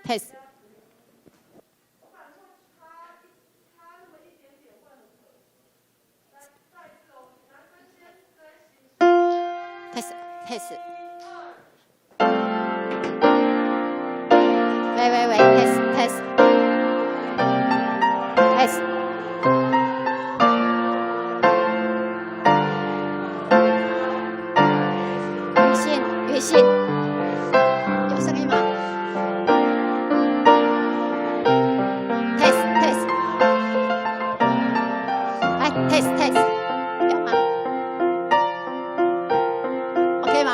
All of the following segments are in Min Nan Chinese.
Test。Test test。喂喂喂，test test test。雨信，雨信，有聲音嗎？Test test，來 test test，有嗎？OK 嗎？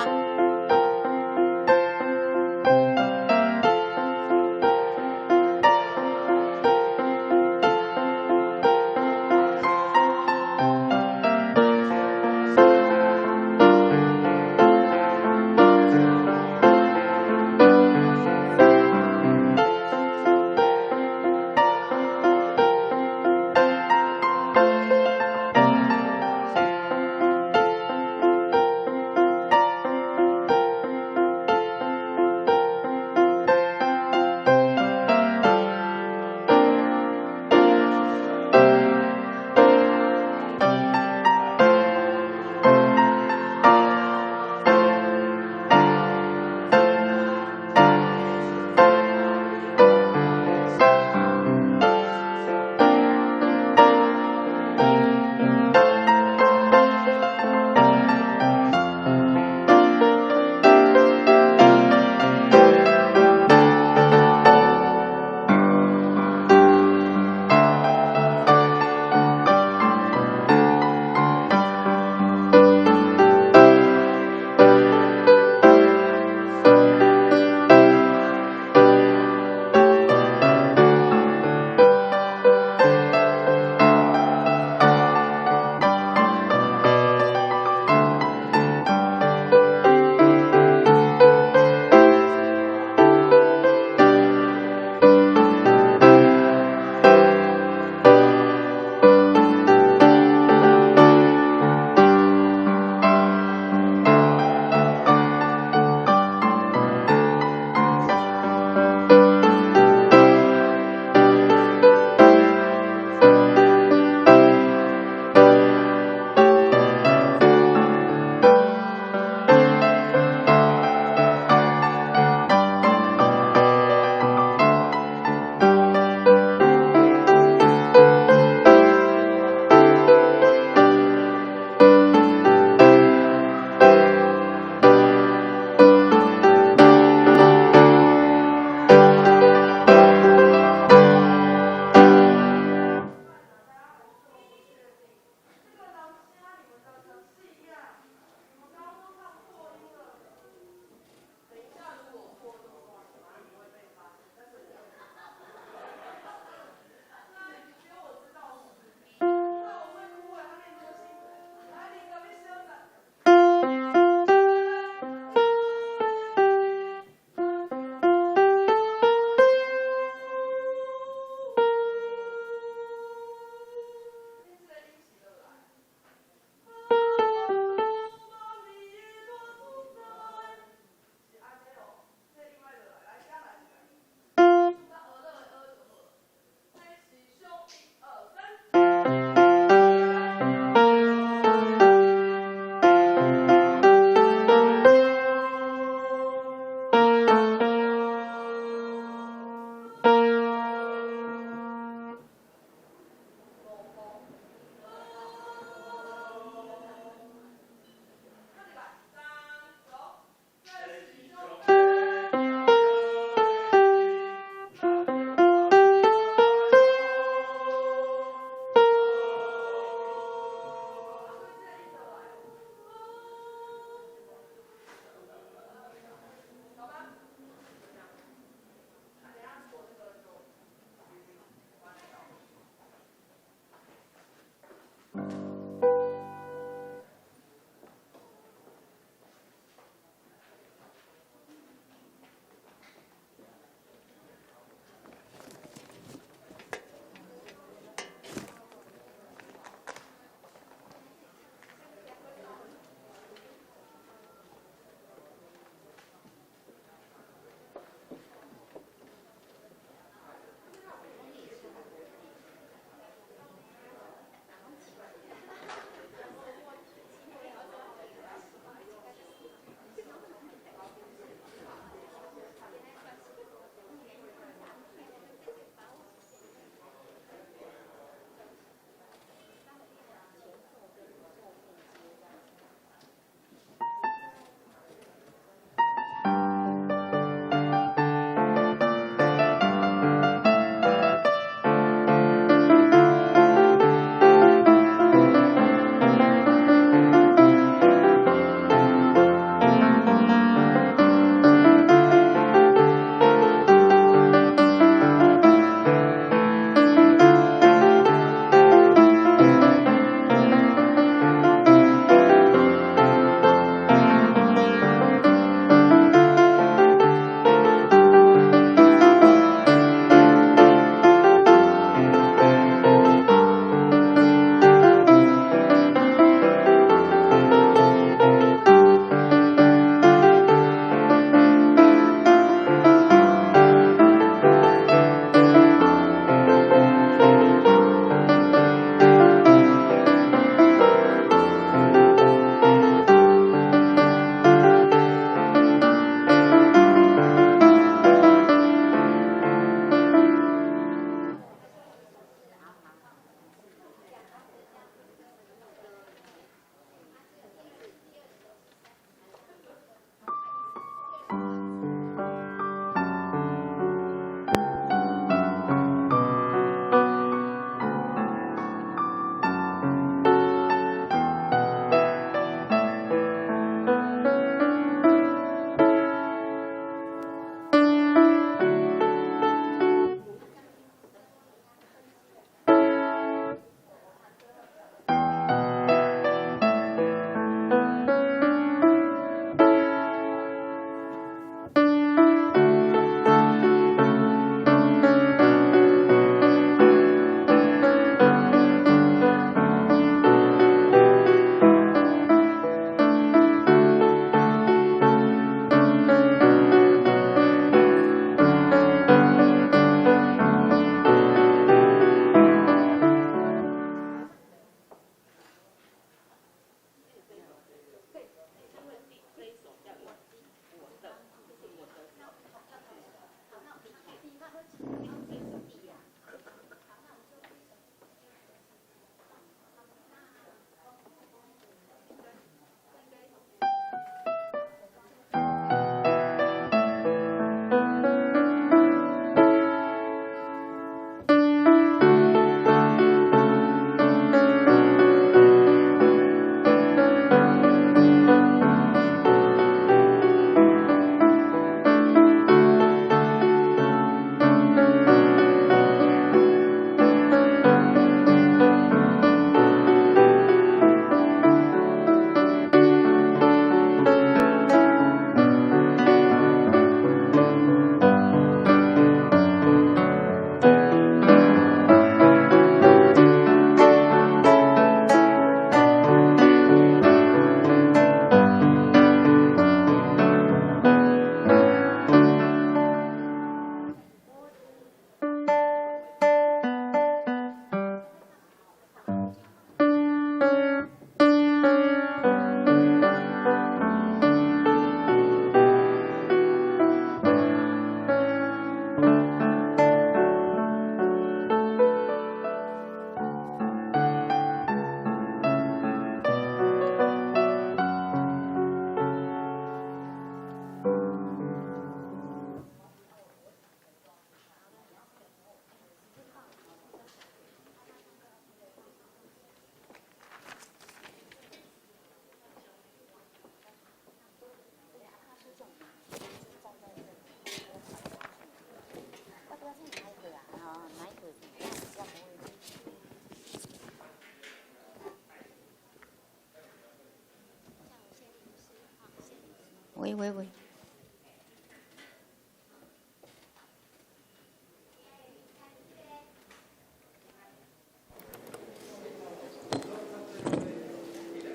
喂喂喂。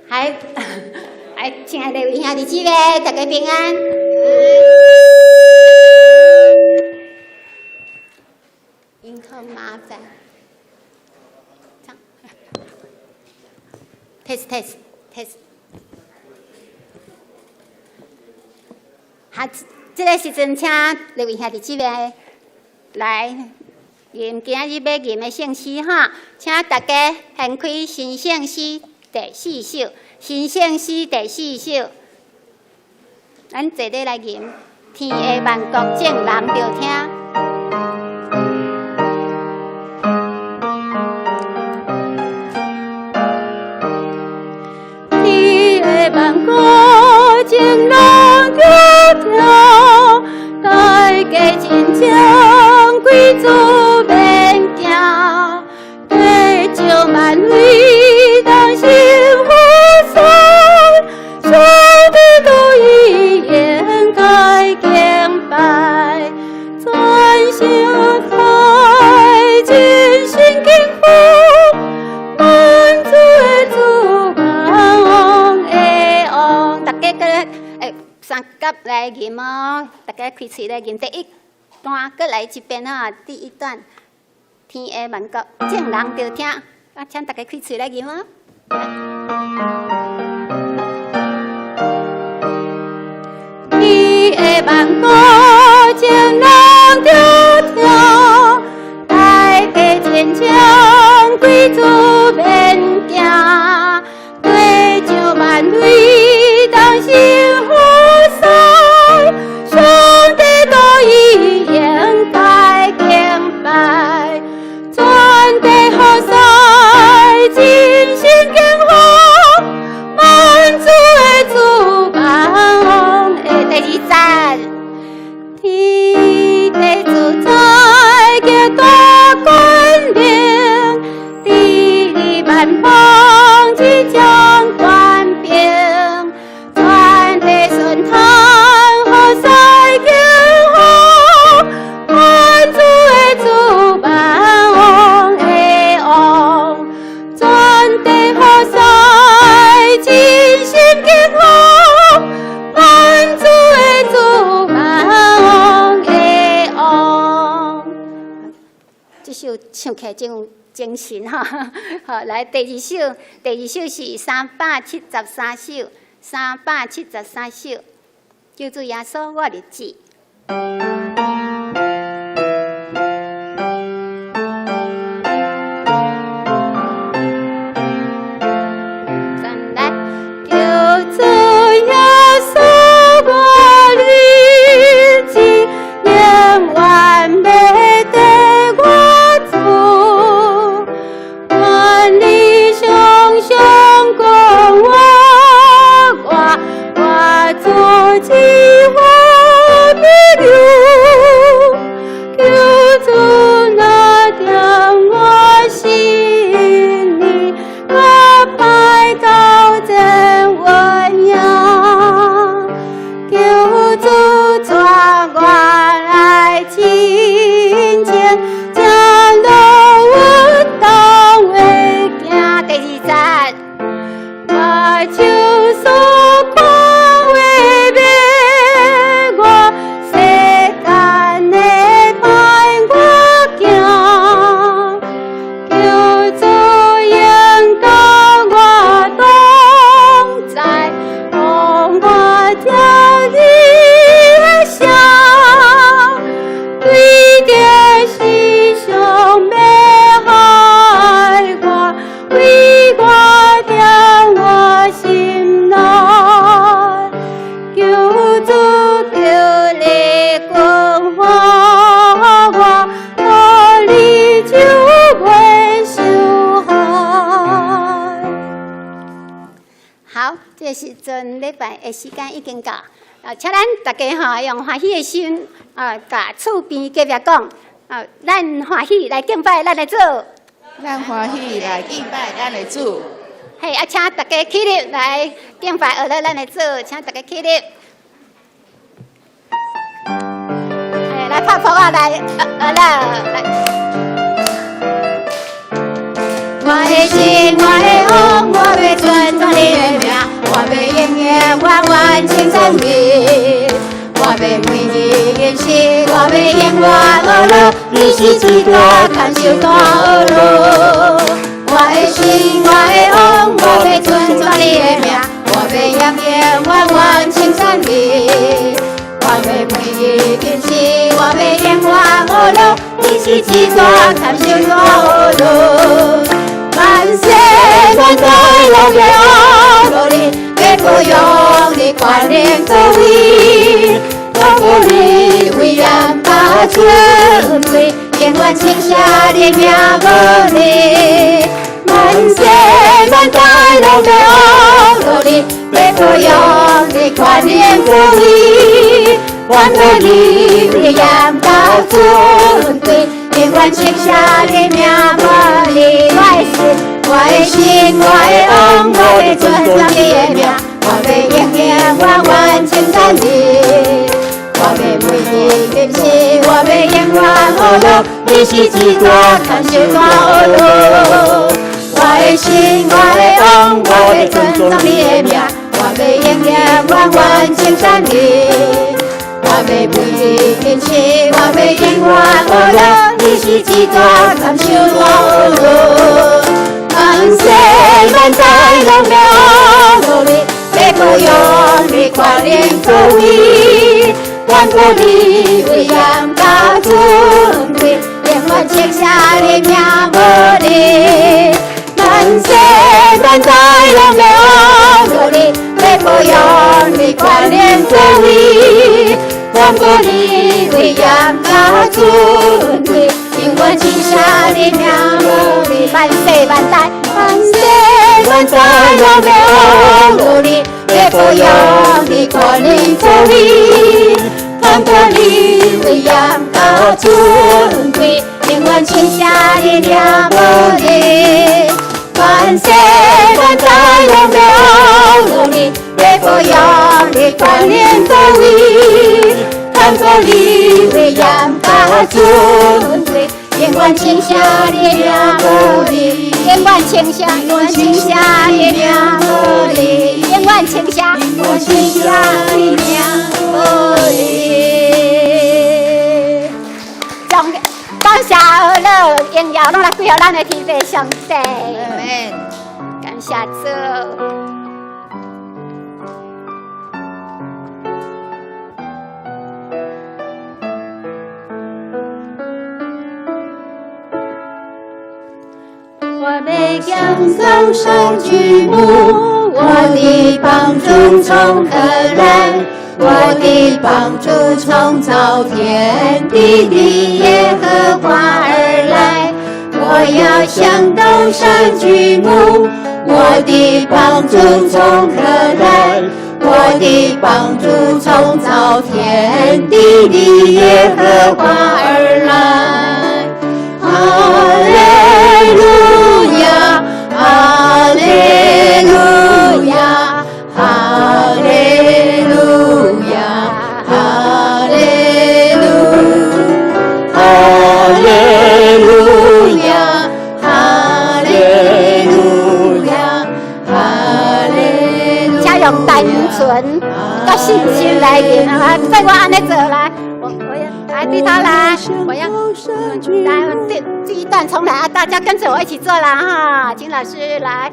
嗨，哎，親愛的兄弟姊妹，大家平安。音很麻煩。這樣，test test test。好，這个時陣請各位兄弟姊妹來吟今仔日欲吟的聖詩哈，請大家掀開新聖詩第四首，新聖詩第四首，咱坐咧來吟，天下萬國眾人著聽。天下萬國眾人著聽，大家真正歸主免驚，地上萬位同心服侍，上帝都已應該敬拜，全心愛真心敬奉，萬主的主萬王的王，大家閣會三甲來吟哦，大家開喙來吟第一段，閣來一遍哈，第一段，天下萬國眾人著聽，啊，請大家開喙來吟哦。天下萬國眾人著聽，大家真正歸主免驚，地上萬位同心服侍，上帝都已應該敬拜，全地服侍真心敬奉，萬主的主萬王的第二節，天地自在極大權能，治理萬邦執掌權柄，全地順嘆服侍敬奉，萬主的主萬王的王，全地服侍真心敬奉，萬主的主萬王的王。這首唱起來真有精神哈！好，來第二首，第二首是373首，373首，救主耶穌我立志。再來，救主耶穌我立志，永遠欲綴我主，願你常常講我，我我做一我朋友，求主若踮我心裡，甲歹鬥爭穩贏，求主帶我來親近，這路有當會行。第二節，目睭所看的迷我，世間的歹我驚，求主永甲我同在，予我聽你的聲，對著世上欲害我，為我踮我心內，求主求你關懷我，脫離就袂受害。好，這個時陣禮拜的時間已經到，啊，請咱大家吼用歡喜的心啊，共厝邊隔壁講，啊，咱歡喜來敬拜咱的主。咱歡喜來敬拜咱的主。嘿，啊，請大家起立來敬拜阿樂咱的主，請大家起立。拍噗仔來，來來。我的神，我的王，我欲傳頌你的名，我欲永永遠遠稱讚你。我欲每日認識，我欲永遠學樂，你是至大牽手大學樂。我的神，我的王，我欲傳頌你的名，我欲永永遠遠稱讚你。我欲每日認識，我欲永遠學樂，你是至大牽手大學樂。萬世萬代攏欲學樂你，欲保養你權能作為，托付你威嚴佮尊貴，永遠稱謝你名無離。萬世萬代攏欲學樂你，欲保養你權能作為，托付你威嚴佮尊貴，永遠稱謝你名無離。我的神，我的神，我的王，我欲傳頌你的名，我欲永永遠遠稱讚你。我欲每日認識，我欲永遠學樂，你是至大牽手大學樂。我的神，我的王，我欲傳頌你的名，我欲永永遠遠稱讚你。我欲每日認識，我欲永遠學樂，你是至大牽手大學樂。萬世萬代攏欲學樂你，欲保養你權能作為，托付你威嚴佮尊貴，永遠稱謝你名無離。萬世萬代攏欲學樂你，欲保養你權能作為，托付你威嚴佮尊貴，永遠稱謝你名無離。萬世萬代，萬世萬代攏欲學樂你，欲保養你權能作為，托付你威嚴佮尊貴，永遠稱謝你名無離。萬世萬代攏欲學樂你，欲保養你權能作為，托付你威嚴佮尊貴，永遠稱謝你名無離。永遠稱謝，永遠稱謝你名無離。永遠稱謝，永遠稱謝你名無離。將感謝樂榮耀攏來歸予咱的天父上帝。感謝主。我欲向高山舉目，我的幫助從何來？我的幫助從造天地的耶和華而來。我要向高山舉目，我的幫助從何來？我的幫助從造天地的耶和華而來。哈利路亞，哈利路亞，哈利路亞，哈利路，哈利路亞，哈利路亞，哈利路亞。請用單純佮信心來念啊！所以我按呢做來，我要來對他來，我要來這一段重來啊！大家跟着我一起做啦哈！金老師來，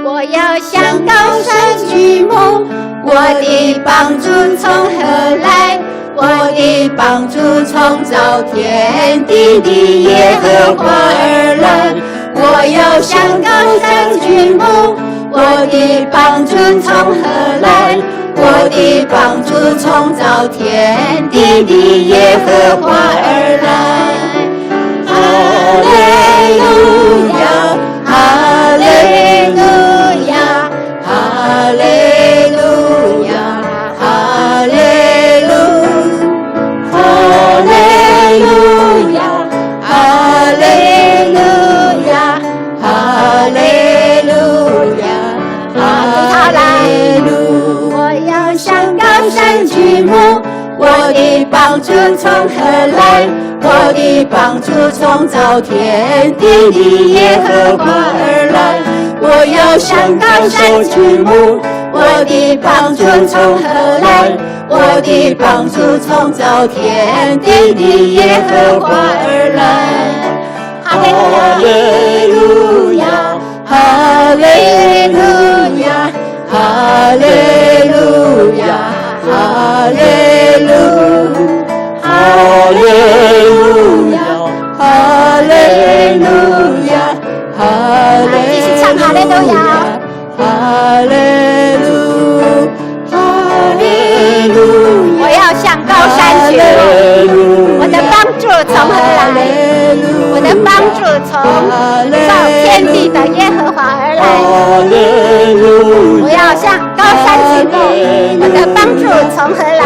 我要向高山舉目，我的幫助從何來？我的幫助從造天地的耶和華而來。我要向高山舉目，我的幫助從何來？我的幫助從造天地的耶和華而來。哈利路亞，哈利路亞，哈利路亞，哈利路，哈利路亞，哈利路亞，哈利路亞，哈利路。我要向高山舉目，我我的幫助從何來？我的幫助從造天地的耶和華而來。我要向高山舉目，我的幫助從何來？我的幫助從造天地的耶和華而來。哈利路亞，哈利路亞，哈利路亞，哈利路，哈利路亞，哈利路亞，哈利繼續唱哈利路亞，哈利路，哈利路我要向高山舉目，我的幫助從何來？我的幫助從造天地的耶和華而來。我要向高山舉目，我的幫助從何來？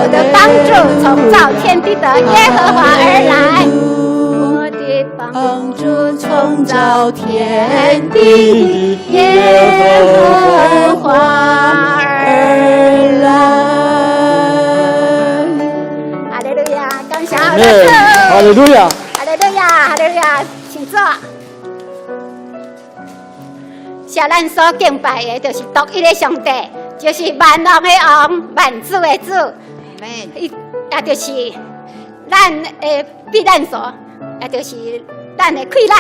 我的幫助從造天地的耶和華而來。我的幫幫助從造天地的耶和華而來。哈利路亞，感謝哈利路亞，哈利路亞，哈利路亞，請坐。像咱所敬拜的，就是獨一的上帝，就是萬王的王，萬主的主。伊也就是咱的避難所，也就是咱的氣力，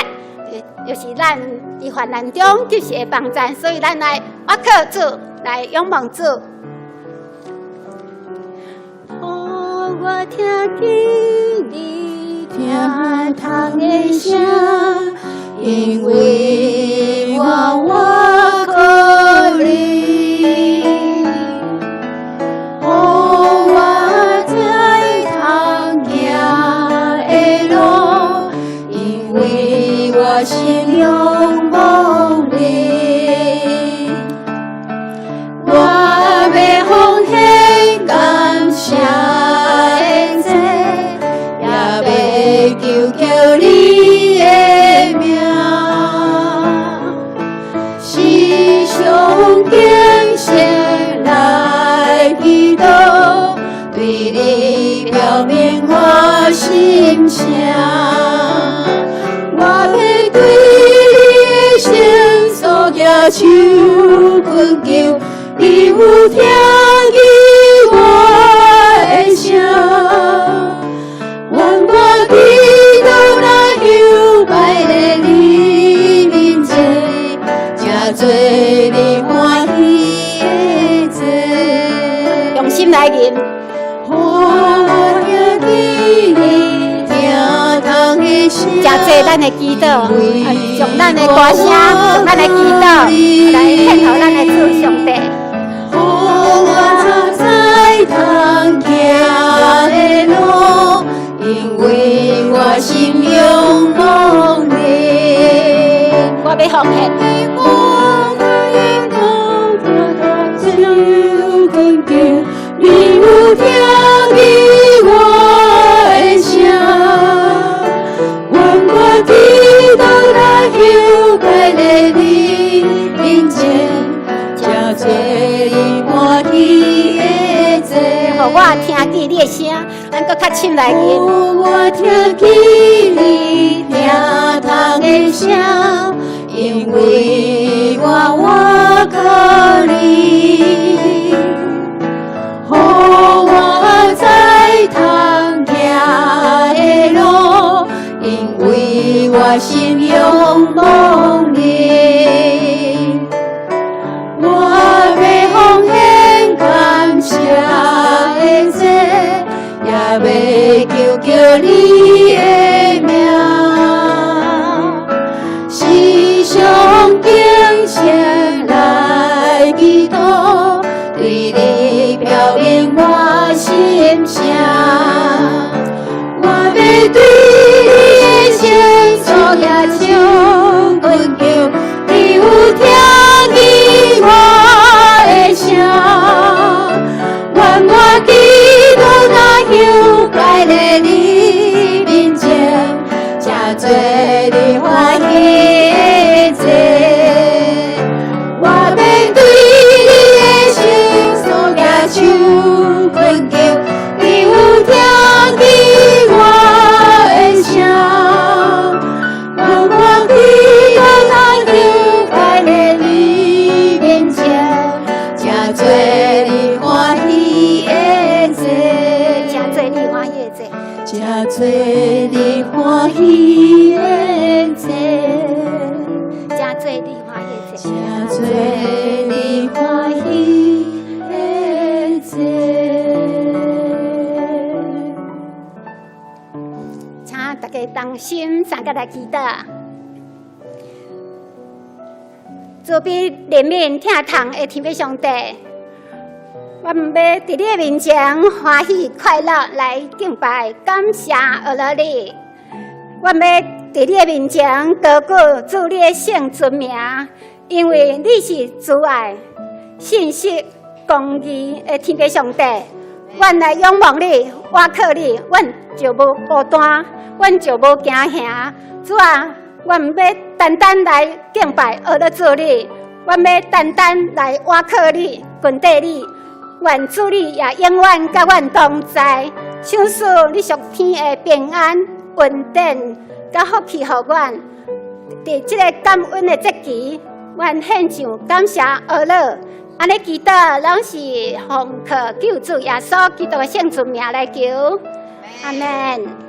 就是咱佇患難中就是會幫贊，所以咱來倚靠主，來仰望主。予我聽見你疼痛的聲，因為我倚靠你，予我知通行的路，因為我心仰望你。我欲奉獻感謝的祭，也欲求叫你的名，時常敬虔來祈禱，對你表明我心聲。我欲對你的聖所舉手懇求，你有聽見我的聲。願我祈禱若香擺佇你面前，成做你歡喜的祭。用心來吟，予我聽見你疼痛的聲，誠濟咱的祈禱，將咱的歌聲，將咱的祈禱來獻予咱的主上帝。予我知通行的路，因為我心仰望你。我欲奉獻，我手懇求，你有聽見我的聲，願我祈禱若香擺佇你面前，成做你歡喜的祭。予我聽見你的聲，咱閣較深來吟。予我聽見你疼痛的聲，因為我倚靠你，予我知通行的路，因為我心仰望你。我欲奉獻感謝的祭，也欲求叫你的名，時常敬虔來祈禱，對你表明我心聲。我欲對你的聖所舉手懇求，你有聽見我的聲，願我祈禱若香擺佇你做你歡喜的祭，誠做你歡喜的祭，誠做你歡喜的祭。請大家同心三個來祈禱。慈悲憐憫疼痛的天父上帝，阮欲佇你的面前歡喜快樂來敬拜感謝阿樂你。阮欲佇你的面前高舉主你的聖尊名，因為你是慈愛、信實、公義的天父上帝。阮來仰望你，倚靠你，阮就無孤單，阮就無驚嚇。主啊，阮欲單單來敬拜阿樂主你，阮欲單單來倚靠你，跟綴你。願主你也永遠佮阮同在，賞賜你屬天的平安、恩典、佮福氣予阮。佇這个感恩的節期，阮獻上感謝阿樂。按呢祈禱，攏是奉靠救主耶穌基督的聖尊名來求，阿們。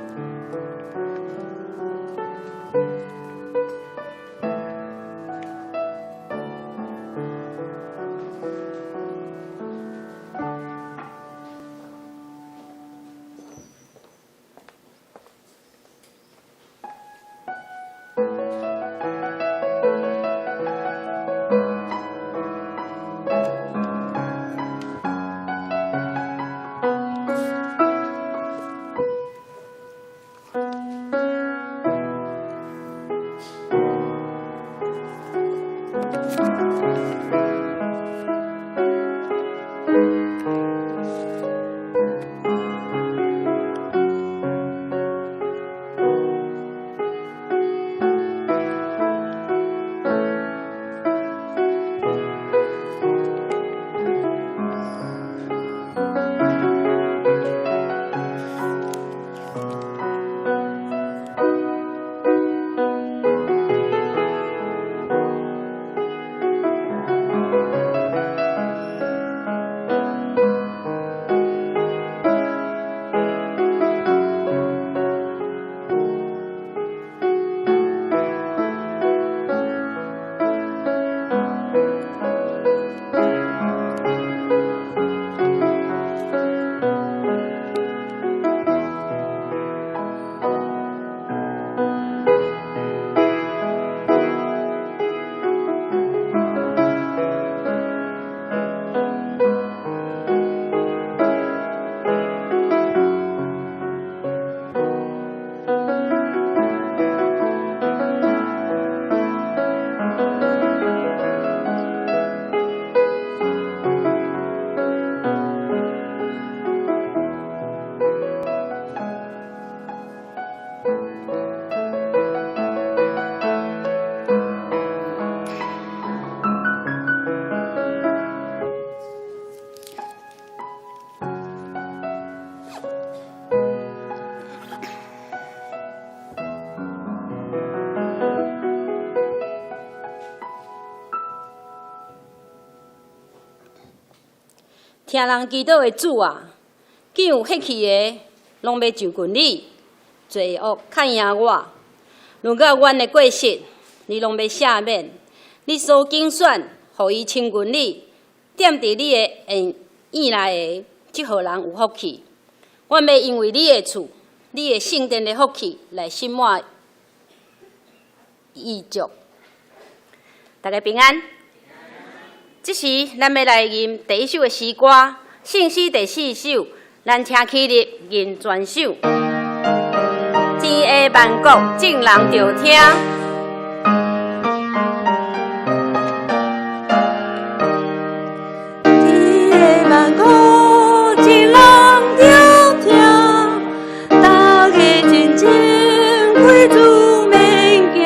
聽人祈禱的主啊，見有血氣的，攏欲就近你，罪惡較贏我。論到阮的過失，你攏欲赦免。你所揀選，予伊親近你，踮佇你的殿院內的，這予人有福氣。阮欲因為你的厝，你的聖殿的福氣，來心滿意足。大家平安。這時，咱欲來吟第一首的詩歌，聖詩第四首，咱請起立吟全首。天下萬國眾人著聽。天下萬國眾人著聽，大家靜靜歸主免驚，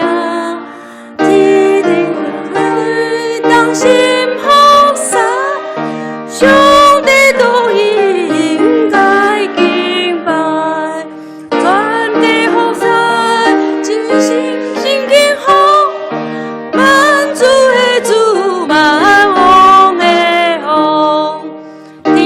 一個同心服侍，上帝都應該敬拜，全地服侍，真心心敬奉，萬主的主，萬王的王，天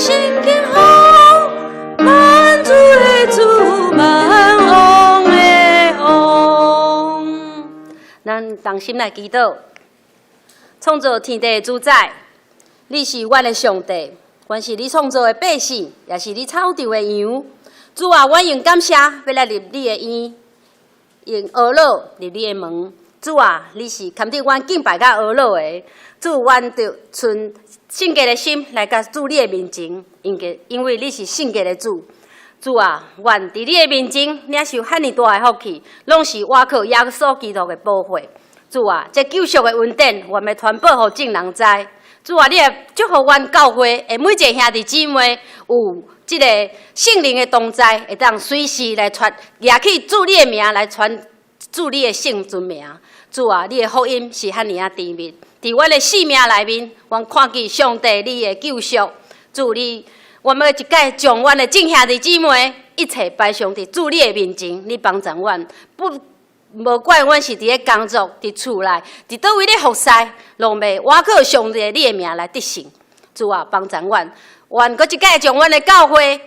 心敬奉，万主的主，万王的王。咱同心來祈禱，創造天地的主宰，你是阮的上帝，阮是你創造的百姓，也是你草場的羊。主啊，阮用感謝欲來入你的院，用哀樂入你的門。主啊，你是堪得阮敬拜佮哀樂的。主，阮著存聖潔的心來到主你的面前，因為你是聖潔的主。主啊，阮佇你的面前領受遐爾大的福氣，攏是倚靠耶穌基督的寶血。主啊，這救贖的恩典，阮欲傳播予眾人知。主啊，你也祝福阮教會的每一個兄弟姊妹有這個聖靈的同在，會當隨時來傳，舉起主你的名來傳主你的聖尊名。主啊，你的福音是遐爾仔甜蜜，佇阮的性命內面，阮看見上帝你的救贖。主你，阮欲一擺將阮的眾兄弟姊妹一切擺上佇主你的面前，你幫助阮，不無管阮是佇咧工作、佇厝內、佇佗位咧服侍，攏欲倚靠上帝你的名來得勝。主啊，幫助阮，願閣一擺將阮的教會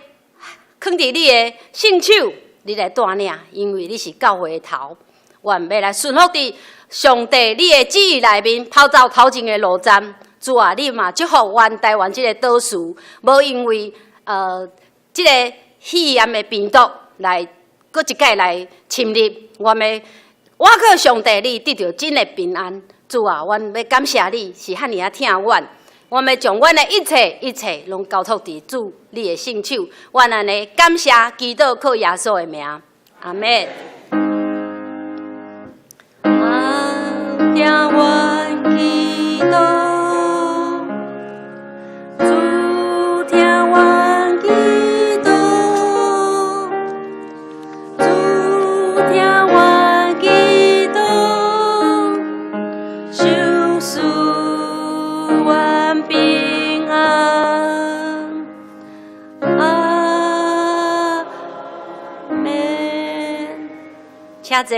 囥佇你的聖手，你來帶領，因為你是教會的頭。阮欲來順服佇上帝你的旨意內面，跑走頭前的路站。主啊，你嘛祝福阮台灣這個島嶼，無因為這個肺炎的病毒來閣一擺來侵入，阮欲倚靠上帝，你得著真的平安。主啊，阮欲感謝你，是遐爾仔疼阮。阮欲將阮的一切一切攏交託佇主你的聖手。阮按呢感謝祈禱靠耶穌的名，阿們。啊，聽阮祈禱，主聽阮祈禱，主聽阮祈禱，賞賜阮平安。阿們。請坐。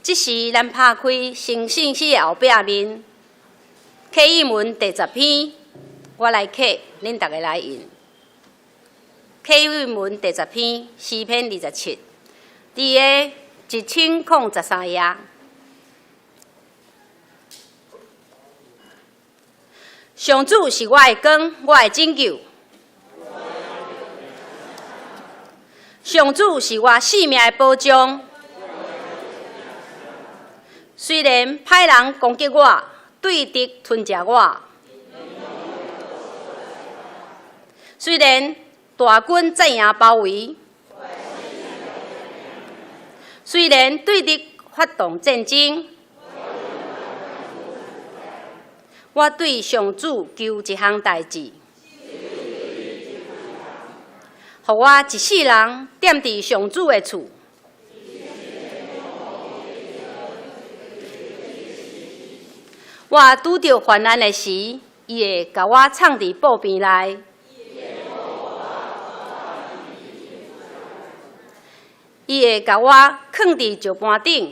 這時，咱拍開成聖詩的後壁面，課語文第十篇，我來課，恁逐家來應。課語文第十篇，詩篇27，佇个1013頁。上主是我的光，我的拯救。上主是我性命的保障。雖然歹人攻擊我，對敵吞食我，雖然大軍陣營包圍，雖然對敵發動戰爭，我對上主求一項代誌，予我一世人踮佇上主的厝。我拄著患難的時，伊會共我藏佇布棚內。伊會共我囥佇石盤頂。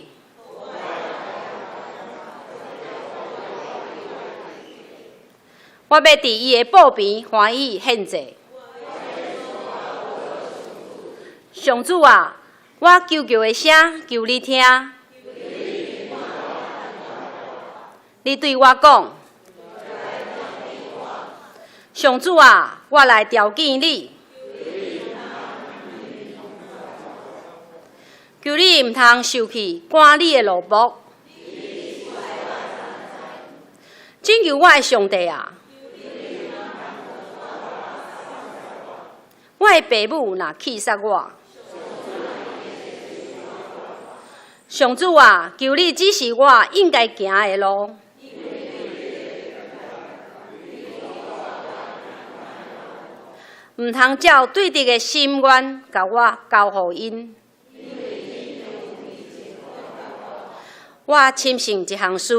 我欲佇伊的布棚歡喜獻祭。上主啊，我求告的聲，求你聽。你對我講，上主啊，我來召見你。求你毋通受氣，趕你的奴僕。拯救我的上帝啊！我的爸母若棄殺我，上主啊，求你指示我應該行的路。毋通照對敵的心願，共我交予𪜶。我深信一項事，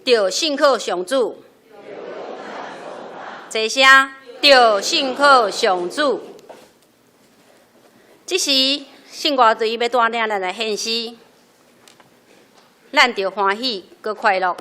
著信靠上主。齊聲，著信靠上主。這時，聖歌隊欲帶領咱來獻詩。咱著歡喜閣快樂。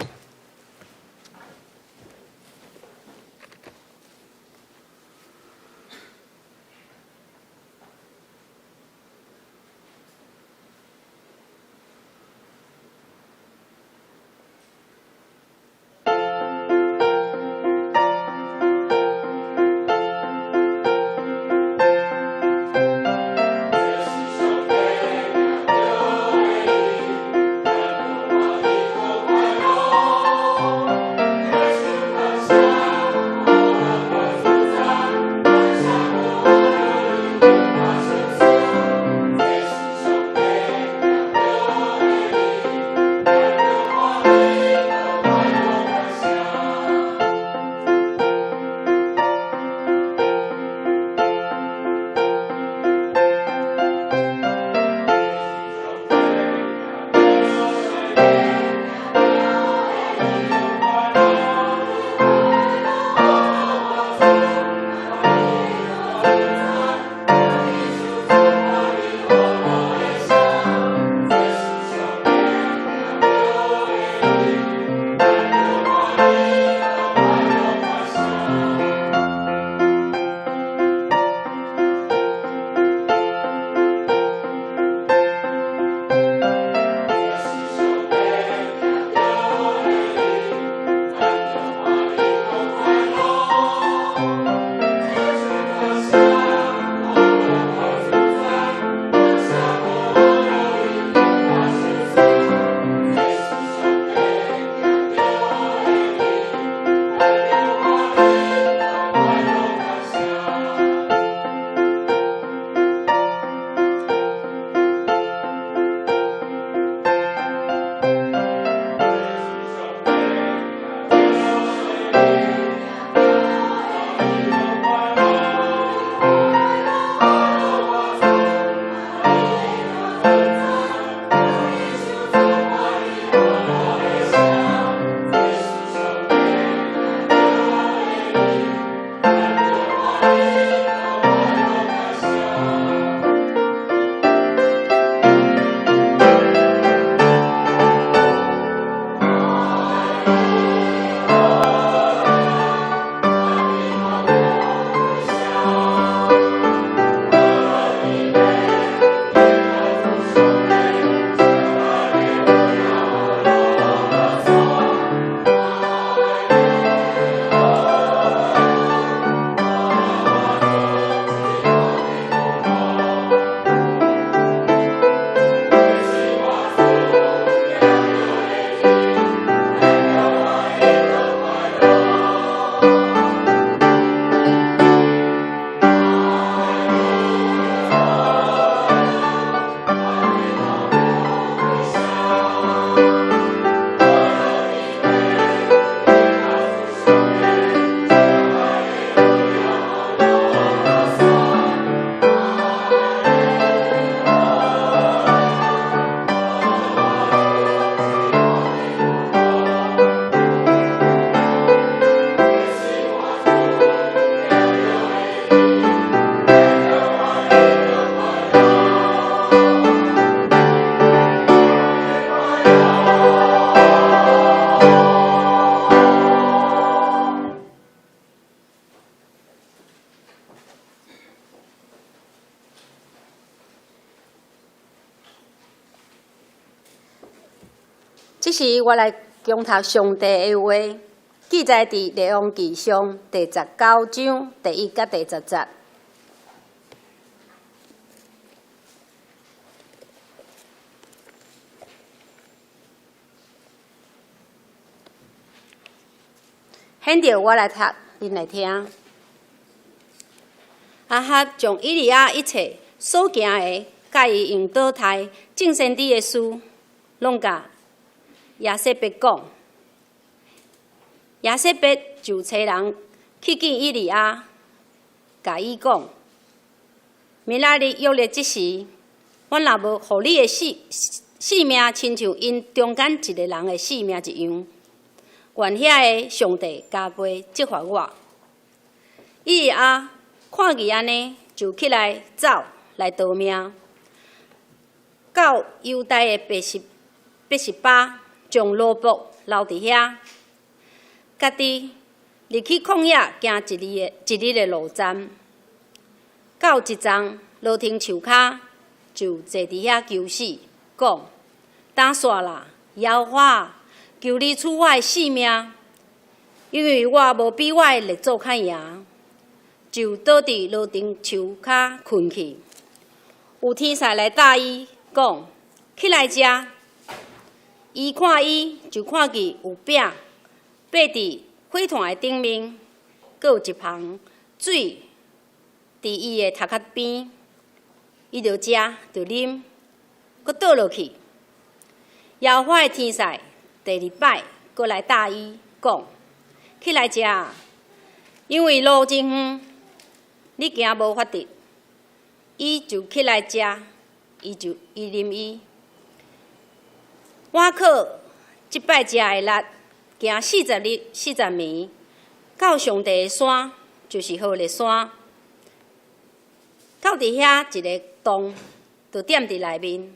這時我來恭讀上帝的話，記載佇列王紀上第19章第1佮第10節。現在我來讀，恁來聽。亞哈將以利亞一切所行的，佮伊用刀刣眾先知的事，攏共耶洗別講。耶洗別就差人去見以利亞，共伊講：明仔日約日這時，阮若無予你的性命，親像𪜶中間一个人的性命一樣，願遐个上帝加倍責罰我。以利亞看見按呢，就起來走來逃命，到猶大的別是別是巴，將奴僕留佇遐，家己入去曠野行一日的路程。到一叢羅藤樹跤，就坐佇遐求死，講：焦煞啦，耶和華，求你取我的性命，因為我無比我的列祖較贏。就倒佇羅藤樹跤睏去。有天使來搭伊，講：起來食。伊看伊，就看見有餅爬佇火炭的頂面，閣有一捧水佇伊的頭殼邊，伊就食，就啉，閣倒落去。耶和華的天使第二擺閣來搭伊，講：起來食，因為路真遠，你行無法得。伊就起來食，伊就伊啉伊。倚靠這擺食的力，行40日40暝，到上帝的山，就是何烈山。到佇遐一个洞，就踮佇內面，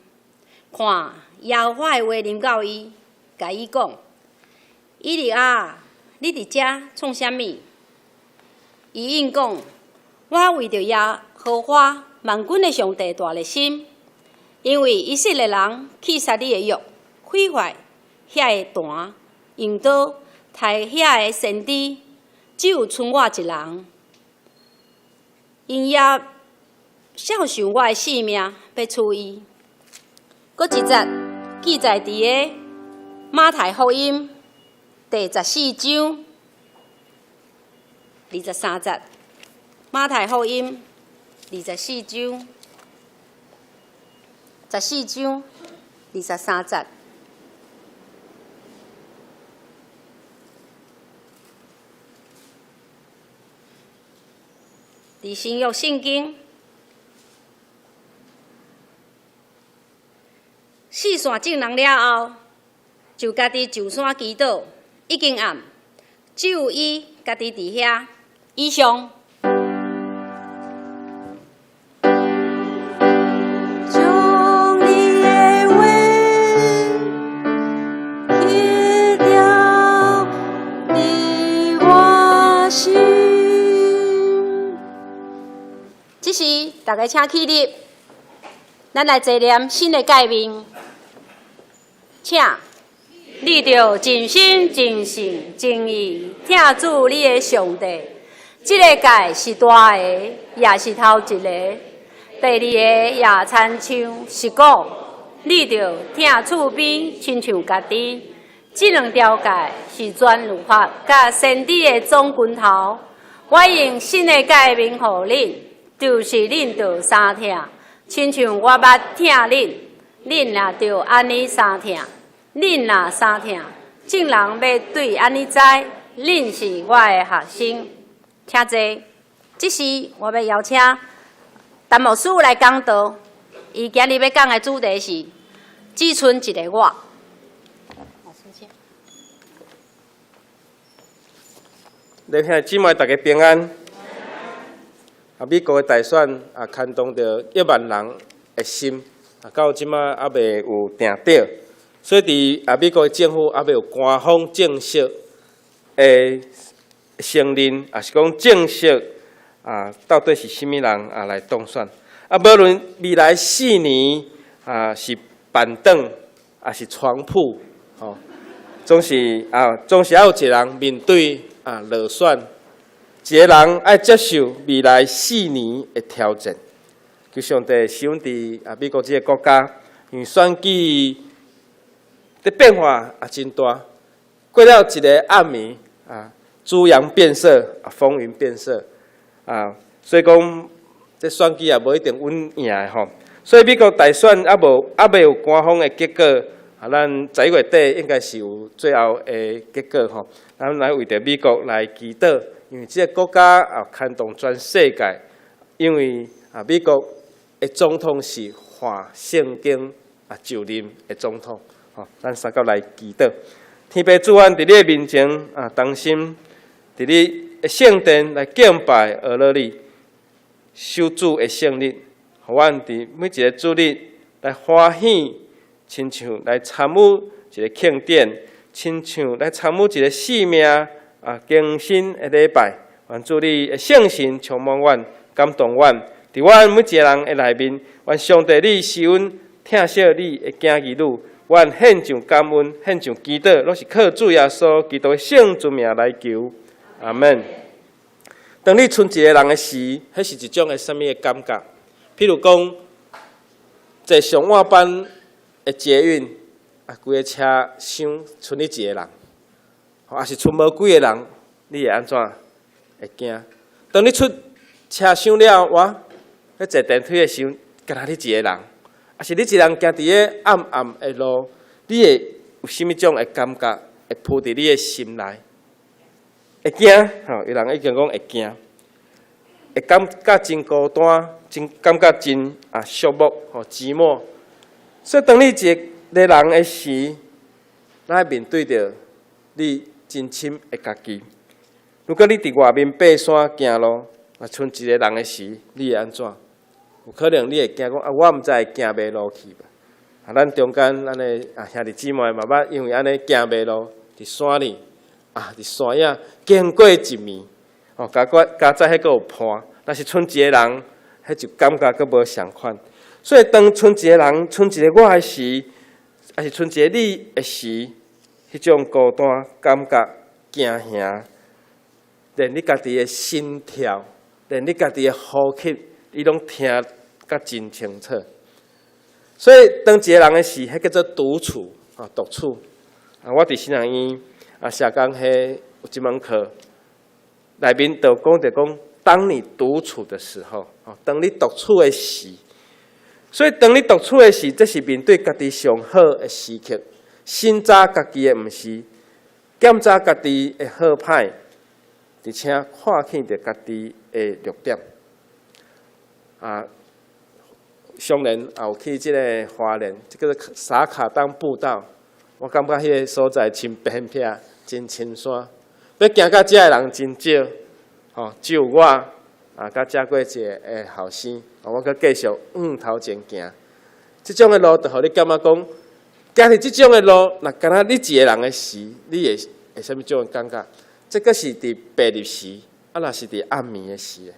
看耶和華的話臨到伊，共伊講：以利亞，你佇遮創啥物？伊應講：我為著耶和華萬軍的上帝大熱心，因為以色列人棄殺你的約，毀壞遐个壇，用刀刣遐个先知，只有賰我一人。𪜶也肖想我的性命，欲取伊。閣一節記載佇个馬太福音第14章23節。馬太福音24章，14章23節。佇新約聖經，四散眾人了後，就家己上山祈禱，已經暗，只有伊家己佇遐。以上。將你的話去掉你我心。這時，大家請起立，咱來齊念新的誡命，請你著盡心、盡性、盡意疼主你的上帝。這個誡是大个，也是頭一个。第二個也親像是講，你著疼厝邊親像家己。這兩條誡是全律法佮先知的總根頭。我用新的誡命予恁，就是恁著相疼，親像我捌疼恁，恁也著按呢相疼。恁若相疼，眾人欲對按呢知，恁是我的學生。請坐。這時，我欲邀請陳牧師來講道。伊今日欲講的主題是只賰一个我。牧師請。弟兄姊妹，大家平安。啊，美國的大選啊，牽動著億萬人的心，啊，到這馬猶未有定調，所以佇啊美國的政府猶未有官方正式的承認，抑是講正式啊，到底是啥物人啊來當選？啊，無論未來4年啊是板凳，抑是床鋪，吼，總是啊，總是愛有一個人面對啊落選，一個人愛接受未來四年的挑戰。求上帝使阮佇啊美國這个國家，因為選舉的變化也真大。過了一个暗暝啊，豬羊變色，啊，風雲變色啊，所以講這選舉也無一定穩贏的吼。所以美國大選猶未有官方的結果，啊，咱11月底應該是有最後的結果吼。咱來為著美國來祈禱，因為這个國家啊牽動全世界，因為啊美國的總統是犯聖經啊就任的總統，吼，咱相佮來祈禱。天父主，阮佇你的面前啊，同心佇你的聖殿來敬拜阿羅你，守主的聖日，予阮佇每一个主日來歡喜親像來參與一個慶典，親像來參與一個生命啊更新的禮拜。願主你的聖神充滿阮，感動阮，佇阮每一個人的內面，願上帝你使阮疼惜你的囝兒女，阮獻上感恩，獻上祈禱，攏是靠主耶穌基督的聖尊名來求。阿門。當你賰一个人的時，彼是一種的啥物的感覺？譬如講，坐上晚班的捷運，啊，規个車廂賰你一个人，抑是賰無幾个人，你會按怎？會驚。當你出車廂了，哇，咧坐電梯的時陣，干焦你一個人，抑是你一個人行佇咧暗暗的路，你會有啥物種的感覺會浮佇你的心內？會驚，吼，有人已經講會驚，會感覺真孤單，真感覺真啊寂寞，吼，寂寞。所以當你一个人的時，咱愛面對著你真深的家己。如果你佇外面爬山行路，若賰一个人的時，你會按怎？有可能你會驚講啊，我毋知會行迷路去無？啊，咱中間咱的啊兄弟姊妹嘛捌因為按呢行迷路，佇山裡啊，佇山野經過一暝，哦，加過加載彼閣有伴，若是賰一個人，彼就感覺閣無仝款。所以當賰一個人、賰一個我的時，抑是賰一個你的時，彼種孤單感覺驚嚇，連你家己的心跳，連你家己的呼吸，你攏聽甲真清楚。所以當一個人的時，彼叫做獨處啊，獨處。啊，我佇神學院啊，社工系有一門課，內面就講著講，當你獨處的時候，哦，當你獨處的時，所以當你獨處的時，這是面對家己上好的時刻。審查家己的毋是，檢查家己的好歹，而且看見著家己的弱點。啊，上年也有去這个花蓮，這个撒卡當步道，我感覺彼个所在真偏僻，真深山，欲行到遮的人真少，吼，只有我啊，佮遮過一个的後生，我閣繼續向頭前行。這種的路，就予你感覺講，行佇這種的路，若干焦你一个人的時，你會會啥物種的感覺？這閣是佇白日時，啊，若是佇暗暝的時。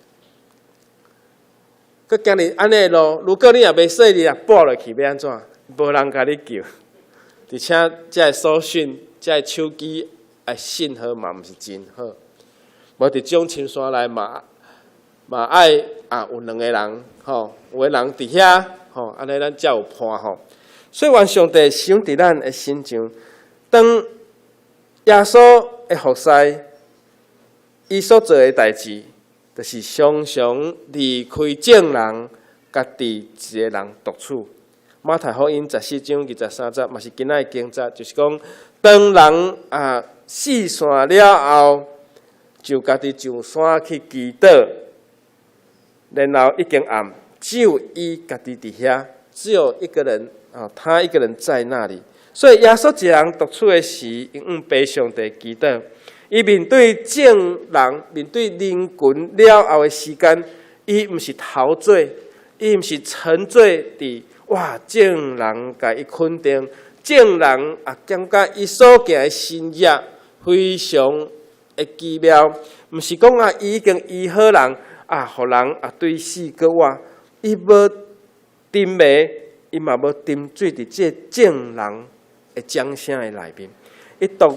閣行佇按呢的路，如果你若袂細膩，若跛落去，欲按怎？無人共你救。而且這个搜訊、這个手機的信號嘛，毋是真好。無佇這種深山內嘛，嘛愛啊有兩個人吼，有个人佇遐吼，按呢咱才有伴吼。所以願上帝賞佇咱的身上，當耶穌的服侍，伊所做的代誌，就是常常離開眾人，家己一个人獨處。馬太福音14章23節，嘛是今仔的經節，就是講，當人啊四散了後，就家己上山去祈禱，然後已經暗，只有伊家己佇遐，只有一個人啊，他一個人在那裡。所以耶穌一人獨處的時，伊向父上帝祈禱。伊面對眾人、面對人群了後的時間，伊毋是陶醉，伊毋是沉醉佇哇，眾人共伊肯定，眾人啊感覺伊所行的神蹟非常的奇妙，毋是講啊，伊已經醫好人啊，予人啊對死閣活，伊無沉迷，伊嘛無沉醉佇這眾人的掌聲的內面，伊獨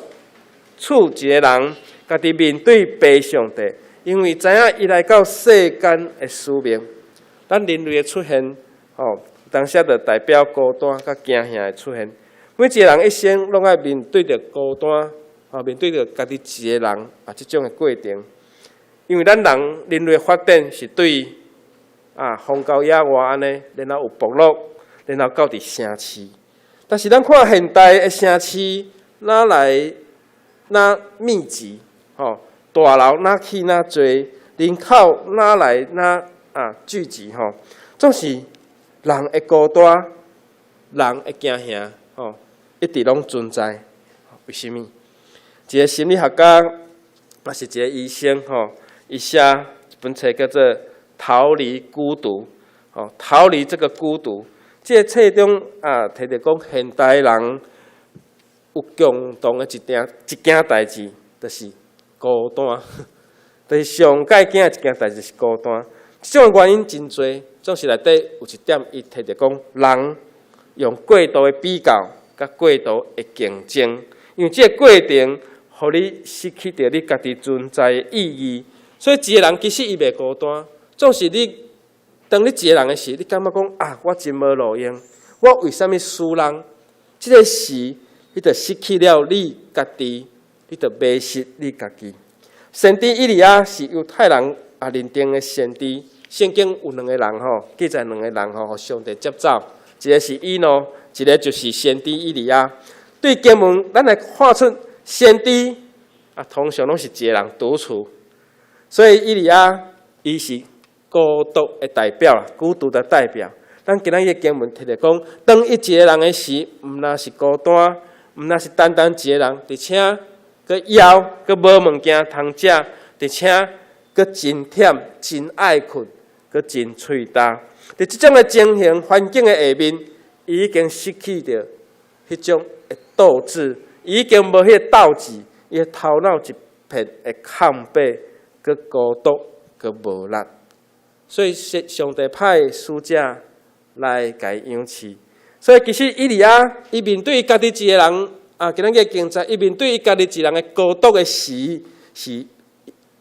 處一个人，家己面對父上帝，因為知影伊來到世間的使命。咱人類的出現，吼，當時就代表孤單佮驚嚇的出現。每一個人一生攏愛面對著孤單，吼，面對著家己一个人啊，這種的過程。因為咱人人類發展是對啊荒郊野外按呢，然後有部落，然後到佇城市。但是咱看現代的城市，哪來哪密集，吼，大樓哪起哪濟，人口哪來哪啊聚集，吼，總是人會孤單，人會驚嚇，吼，一直攏存在。為啥物？一个心理學家，也是一个醫生，吼，伊寫一本冊叫做《逃離孤獨》，吼，逃離這個孤獨。這个冊中啊，提著講現代人有共同的一件代誌，就是孤單。就是上蓋驚的一件代誌是孤單。這種原因真濟，總是內底有一點，伊提著講人用過度的比較，佮過度的競爭，因為這个過程，予你失去著你家己存在的意義。所以一个人其實伊袂孤單，總是你當你一个人的時，你感覺講啊，我真無路用，我為啥物輸人？這个時，你就失去了你家己，你就迷失你家己。先知以利亞是猶太人啊認定的先知。聖經有兩个人吼，記載兩个人吼，予上帝接走，一个是以諾，一个就是先知以利亞。對經文，咱來看出先知啊，通常攏是一个人獨處，所以以利亞伊是孤獨的代表啦，孤獨的代表。咱今仔日經文提著講，當伊一个人的時，毋但是孤單，毋但是單單一个人，而且閣枵，閣無物件通食，而且閣真忝、真愛睏，閣真喙焦。佇這種的情形、環境的下面，伊已經失去著彼種的鬥志，伊已經無彼個鬥志，伊的頭腦一片的空白，閣孤獨，閣無力。所以，上帝派使者來共伊養飼。所以，其實以利亞伊面對伊家己一個人啊，今仔日經節，伊面對伊家己一個人的孤獨的時，是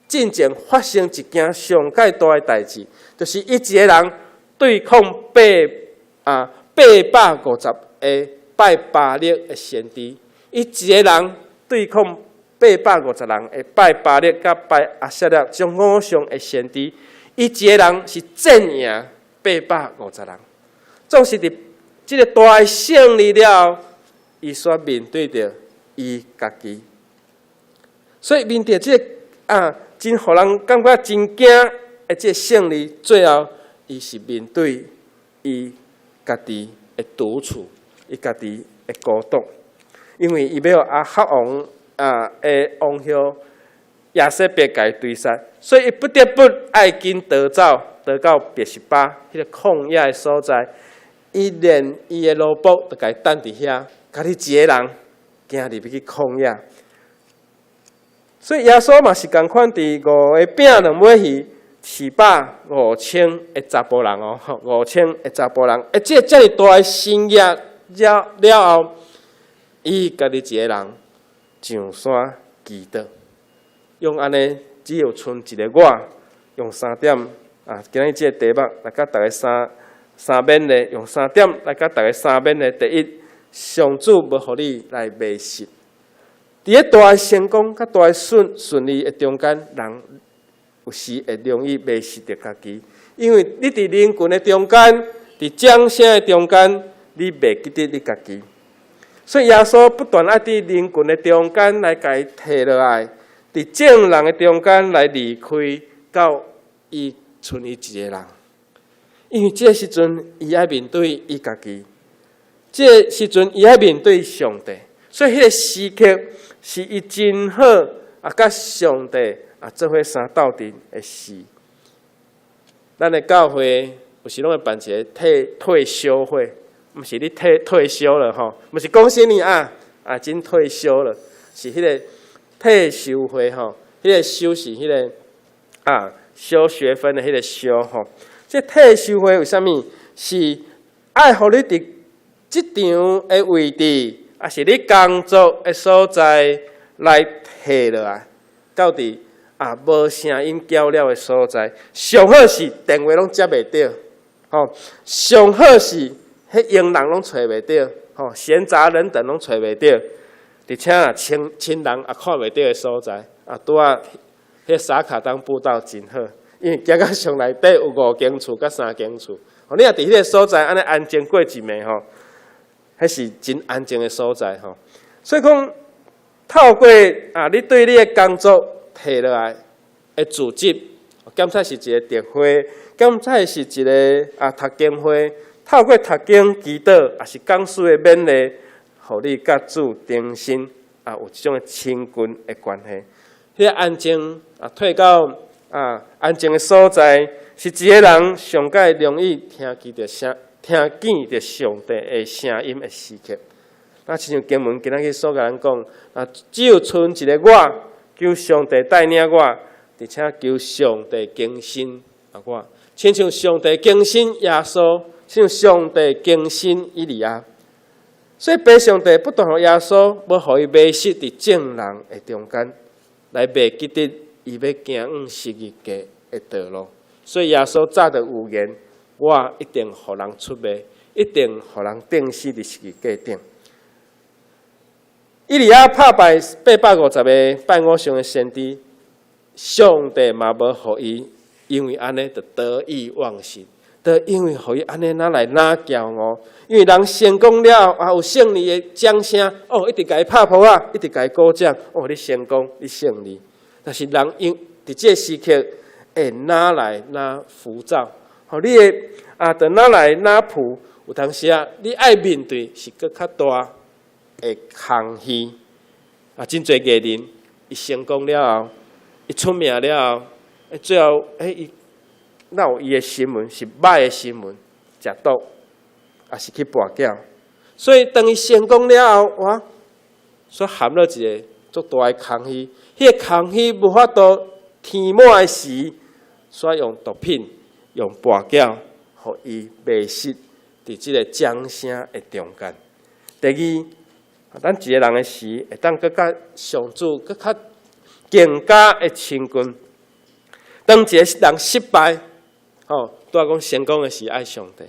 進前發生一件上蓋大的代誌，就是伊一個人對抗850個拜巴力的先知，伊一個人對抗八百五十人的拜巴力佮拜亞舍拉這種偶像的先知，伊一個人是戰贏八百五十人，總是佇這个大的勝利了後，伊煞面對著伊家己，所以面對這个啊，真予人感覺真驚的這个勝利，最後伊是面對伊家己的獨處，伊家己的孤獨，因為伊欲予亞哈王啊的王后耶洗別共伊追殺，所以伊不得不愛緊逃走，逃到別是巴彼个曠野的所在。伊連伊的奴僕都共伊等佇遐，家己一个人行入去曠野。所以耶穌嘛是仝款，佇五个餅兩尾魚，飼飽5000个查埔人哦，5000个查埔人。欸，這个遮爾大的神蹟了了後，伊家己一個人上山祈禱，用按呢只有賰一个我，用三點啊，今仔日這个題目來佮逐家三三勉勵，用三點來佮逐家三勉勵。第一，上主無予你來迷失。佇咧大的成功佮大的順順利的中間，人有時會容易迷失著家己，因為你佇人群的中間，佇掌聲的中間，你袂記得你家己。所以耶穌不斷愛佇人群的中間來共伊提落來，佇眾人的中間來離開，到伊賰伊一个人。因為這个時陣，伊愛面對伊家己，這个時陣伊愛面對上帝，所以彼个時刻是伊真好啊，佮上帝啊做伙相鬥陣的時。咱的教會有時攏會辦一个退退修會，毋是你退退休了吼，毋是恭喜你啊啊，真退休了，是彼个退修會吼，彼个修是彼个啊修學分的彼个修吼。這退修會為啥物？是愛予你佇職場的位置，抑是你工作的所在來退落來，到佇啊無聲音攪擾的所在。上好是電話攏接袂著，吼，上好是彼閒人攏揣袂著，吼，閒雜人等攏揣袂著，而且啊親親人也看袂著的所在，啊，拄仔彼沙卡當步道真好。因為行到上內底有五間厝佮三間厝，吼，你若佇彼个所在按呢安靜過一暝吼，彼是真安靜的所在吼。所以講，透過啊，你對你的工作提落來的組織，檢查是一个特會，檢查是一个啊讀經會，透過讀經祈禱，抑是講師的勉勵，予你佮主重新啊有這種的親近的關係。彼个安靜啊，退到啊，安靜的所在，是一个人上蓋容易聽見著聲，聽見著上帝的聲音的時刻。那親像經文今仔日所共咱講，啊，只有賰一个我，求上帝帶領我，而且求上帝更新啊我，親像上帝更新耶穌，親像上帝更新以利亞。所以父上帝不斷予耶穌，欲予伊迷失佇眾人的中間，來袂記得伊欲行往十字架的道路。所以耶穌早就預言，我一定予人出賣，一定予人釘死佇十字架頂。以利亞拍敗850個拜偶像的先知，上帝嘛無予伊，因為按呢就得意忘形，就因為予伊按呢哪來哪驕傲，因為人成功了後，啊有勝利的掌聲，哦，一直共伊拍噗仔，一直共伊鼓掌，哦，你成功，你勝利。但是人因佇這个時刻會哪來哪浮躁，吼，你會啊，就哪來哪浮，有當時啊，你愛面對是閣較大的空虛啊！真濟藝人，伊成功了後，伊出名了後，最後，伊哪有伊的新聞是歹的新聞，食毒，抑是去跋筊。所以當伊成功了後，哇，所含了一个足大的空虛，彼个空虛無法度填滿的時，所以用毒品、用跋筊，予伊迷失佇這个掌聲的中間。第二，咱一个人的時，會當閣較上主，閣較更加的親近。當一个人失敗，吼，拄仔講成功的時愛上帝；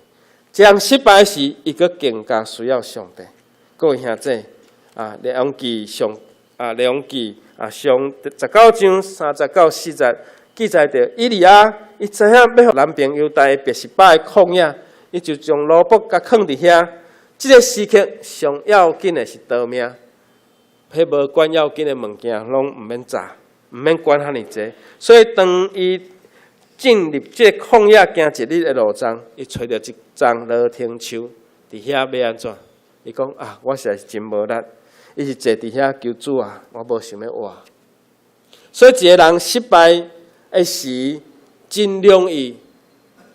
一个人失敗時，伊閣更加需要上帝。各位兄弟，啊，列王紀上啊，列王紀啊上19章30到40記載著以利亞，伊知影欲予南邊猶大別是巴的曠野，伊就將奴僕共囥佇遐。這个時刻上要緊的是逃命，彼無關要緊的物件攏毋免炸，毋免管遐爾濟。所以當伊進入這个曠野行一日的路程，伊揣著一叢羅騰樹，佇遐欲按怎？伊講啊，我實在是真無力，伊是坐佇遐求主啊，我無想欲活。所以一个人失敗的時，真容易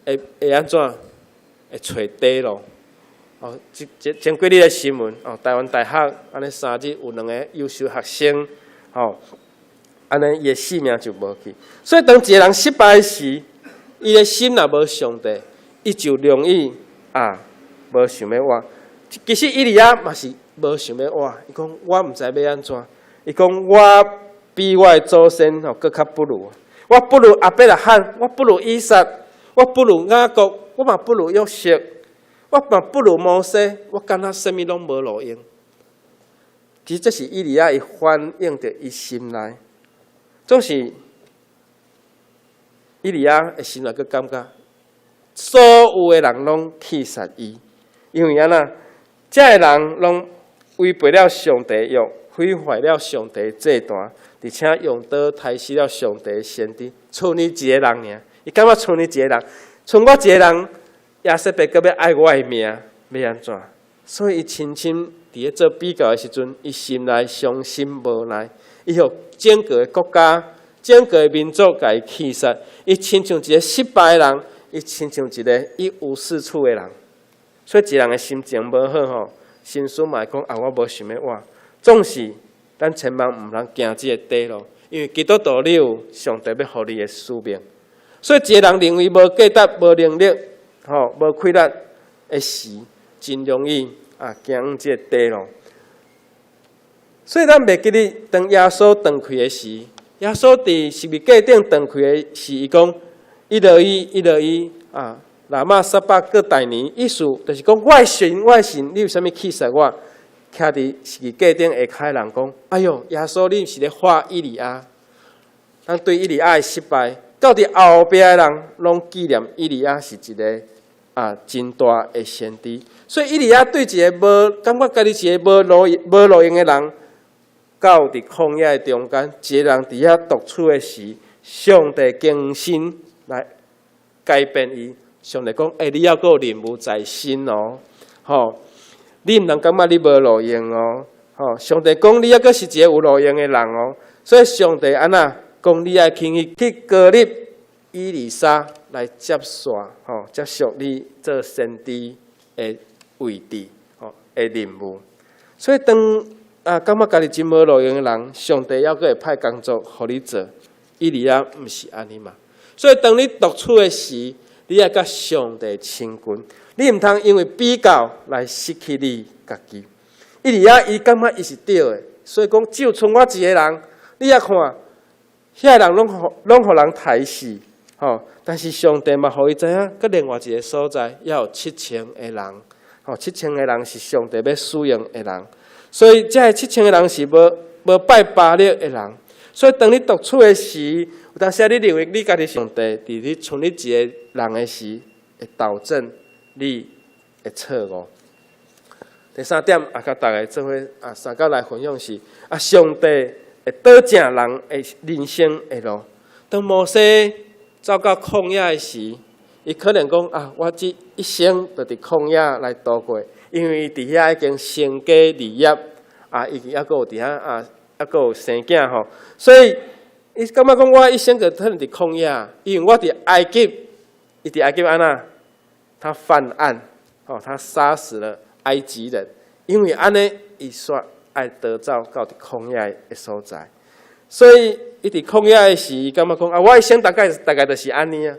會會按怎？會揣底路。哦，這這前幾日的新聞，哦，台灣大學按呢3日有兩個優秀學生，吼，按呢伊的性命就無去。所以當一个人失敗時，伊的心若無上帝，伊就容易啊無想欲活。其實以利亞嘛是無想欲活，伊講我毋知欲按怎，伊講我比我的祖先吼閣較不如，我不如亞伯拉罕，我不如以撒，我不如雅各，我嘛不如約瑟。我嘛不如摩西，我敢若啥物攏無路用。其實這是以利亞伊反映著伊心內，總是以利亞的心內閣感覺，所有的人攏棄殺伊，因為按怎？這个人攏違背了上帝約，毀壞了上帝祭壇，而且用刀刣死了上帝先知，賰伊一个人爾。伊感覺賰伊一个人，賰我一个人。耶洗別閣欲愛我的命，欲按怎？所以伊深深佇咧做比較的時陣，伊心內傷心無奈。伊予整個的國家、整個的民族共伊棄殺，伊親像一个失敗的人，伊親像一个一無是處的人。所以一个人的心情無好吼，心思嘛會講啊，我無想欲活。總是咱千萬毋通行這个底路，因為基督徒你有上帝欲予你的使命。所以一个人認為無價值、無能力，吼，無氣力的時，真容易啊行往這个底路。所以咱袂記得當耶穌斷氣的時，耶穌佇十字架頂斷氣的時，伊講以羅伊，以羅伊啊，喇瑪撒巴各大尼，意思就是講我的神，我的神，你為啥物棄殺我？徛佇十字架頂下跤的人講：哎喲，耶穌，你毋是咧話以利亞？咱對以利亞的失敗，到佇後壁的人攏紀念以利亞是一个啊真大的先知。所以以利亞對一个無感覺家己一个無路無路用的人，到佇曠野的中間，一个人佇遐獨處的時，上帝更新來改變伊。上帝講：欸，你猶閣有任務在身哦，吼！你毋通感覺你無路用哦，吼！上帝講你猶閣是一个有路用的人哦，所以上帝按怎講？你愛去去膏立以利沙來接續，吼，接續你做先知的位置，吼的任務。所以當啊感覺家己真無路用的人，上帝猶閣會派工作予你做。以利亞毋是按呢嘛？所以當你獨處的時，你愛佮上帝親近，你毋通因為比較來失去你家己。以利亞伊感覺伊是對的，所以講只有賰我一个人。你也看，遐个人攏予人刣死，吼！但是上帝嘛，予伊知影，閣另外一个所在，猶有七千个人，吼，七千个人是上帝欲使用的人，所以這个七千个人是無拜巴力的人。所以當你獨處的時，有當時你認為你家己上帝，佇你賰你一个人的時，會導正你的錯誤。第三點啊，佮大家做伙啊，三角來分享是啊，上帝會導正人的人生的路。當摩西走到曠野的時，伊可能講啊，我這一生就佇曠野來度過，因為伊佇遐已經成家立業，啊，伊猶閣有佇遐啊，猶閣有生囝吼，所以伊感覺講我一生就可能佇曠野，因為我佇埃及，伊佇埃及按怎？他犯案，吼，他殺死了埃及人，因為按呢，伊煞愛逃走到佇曠野的所在，所以伊佇曠野的時，伊感覺講啊，我一生大概就是按呢啊。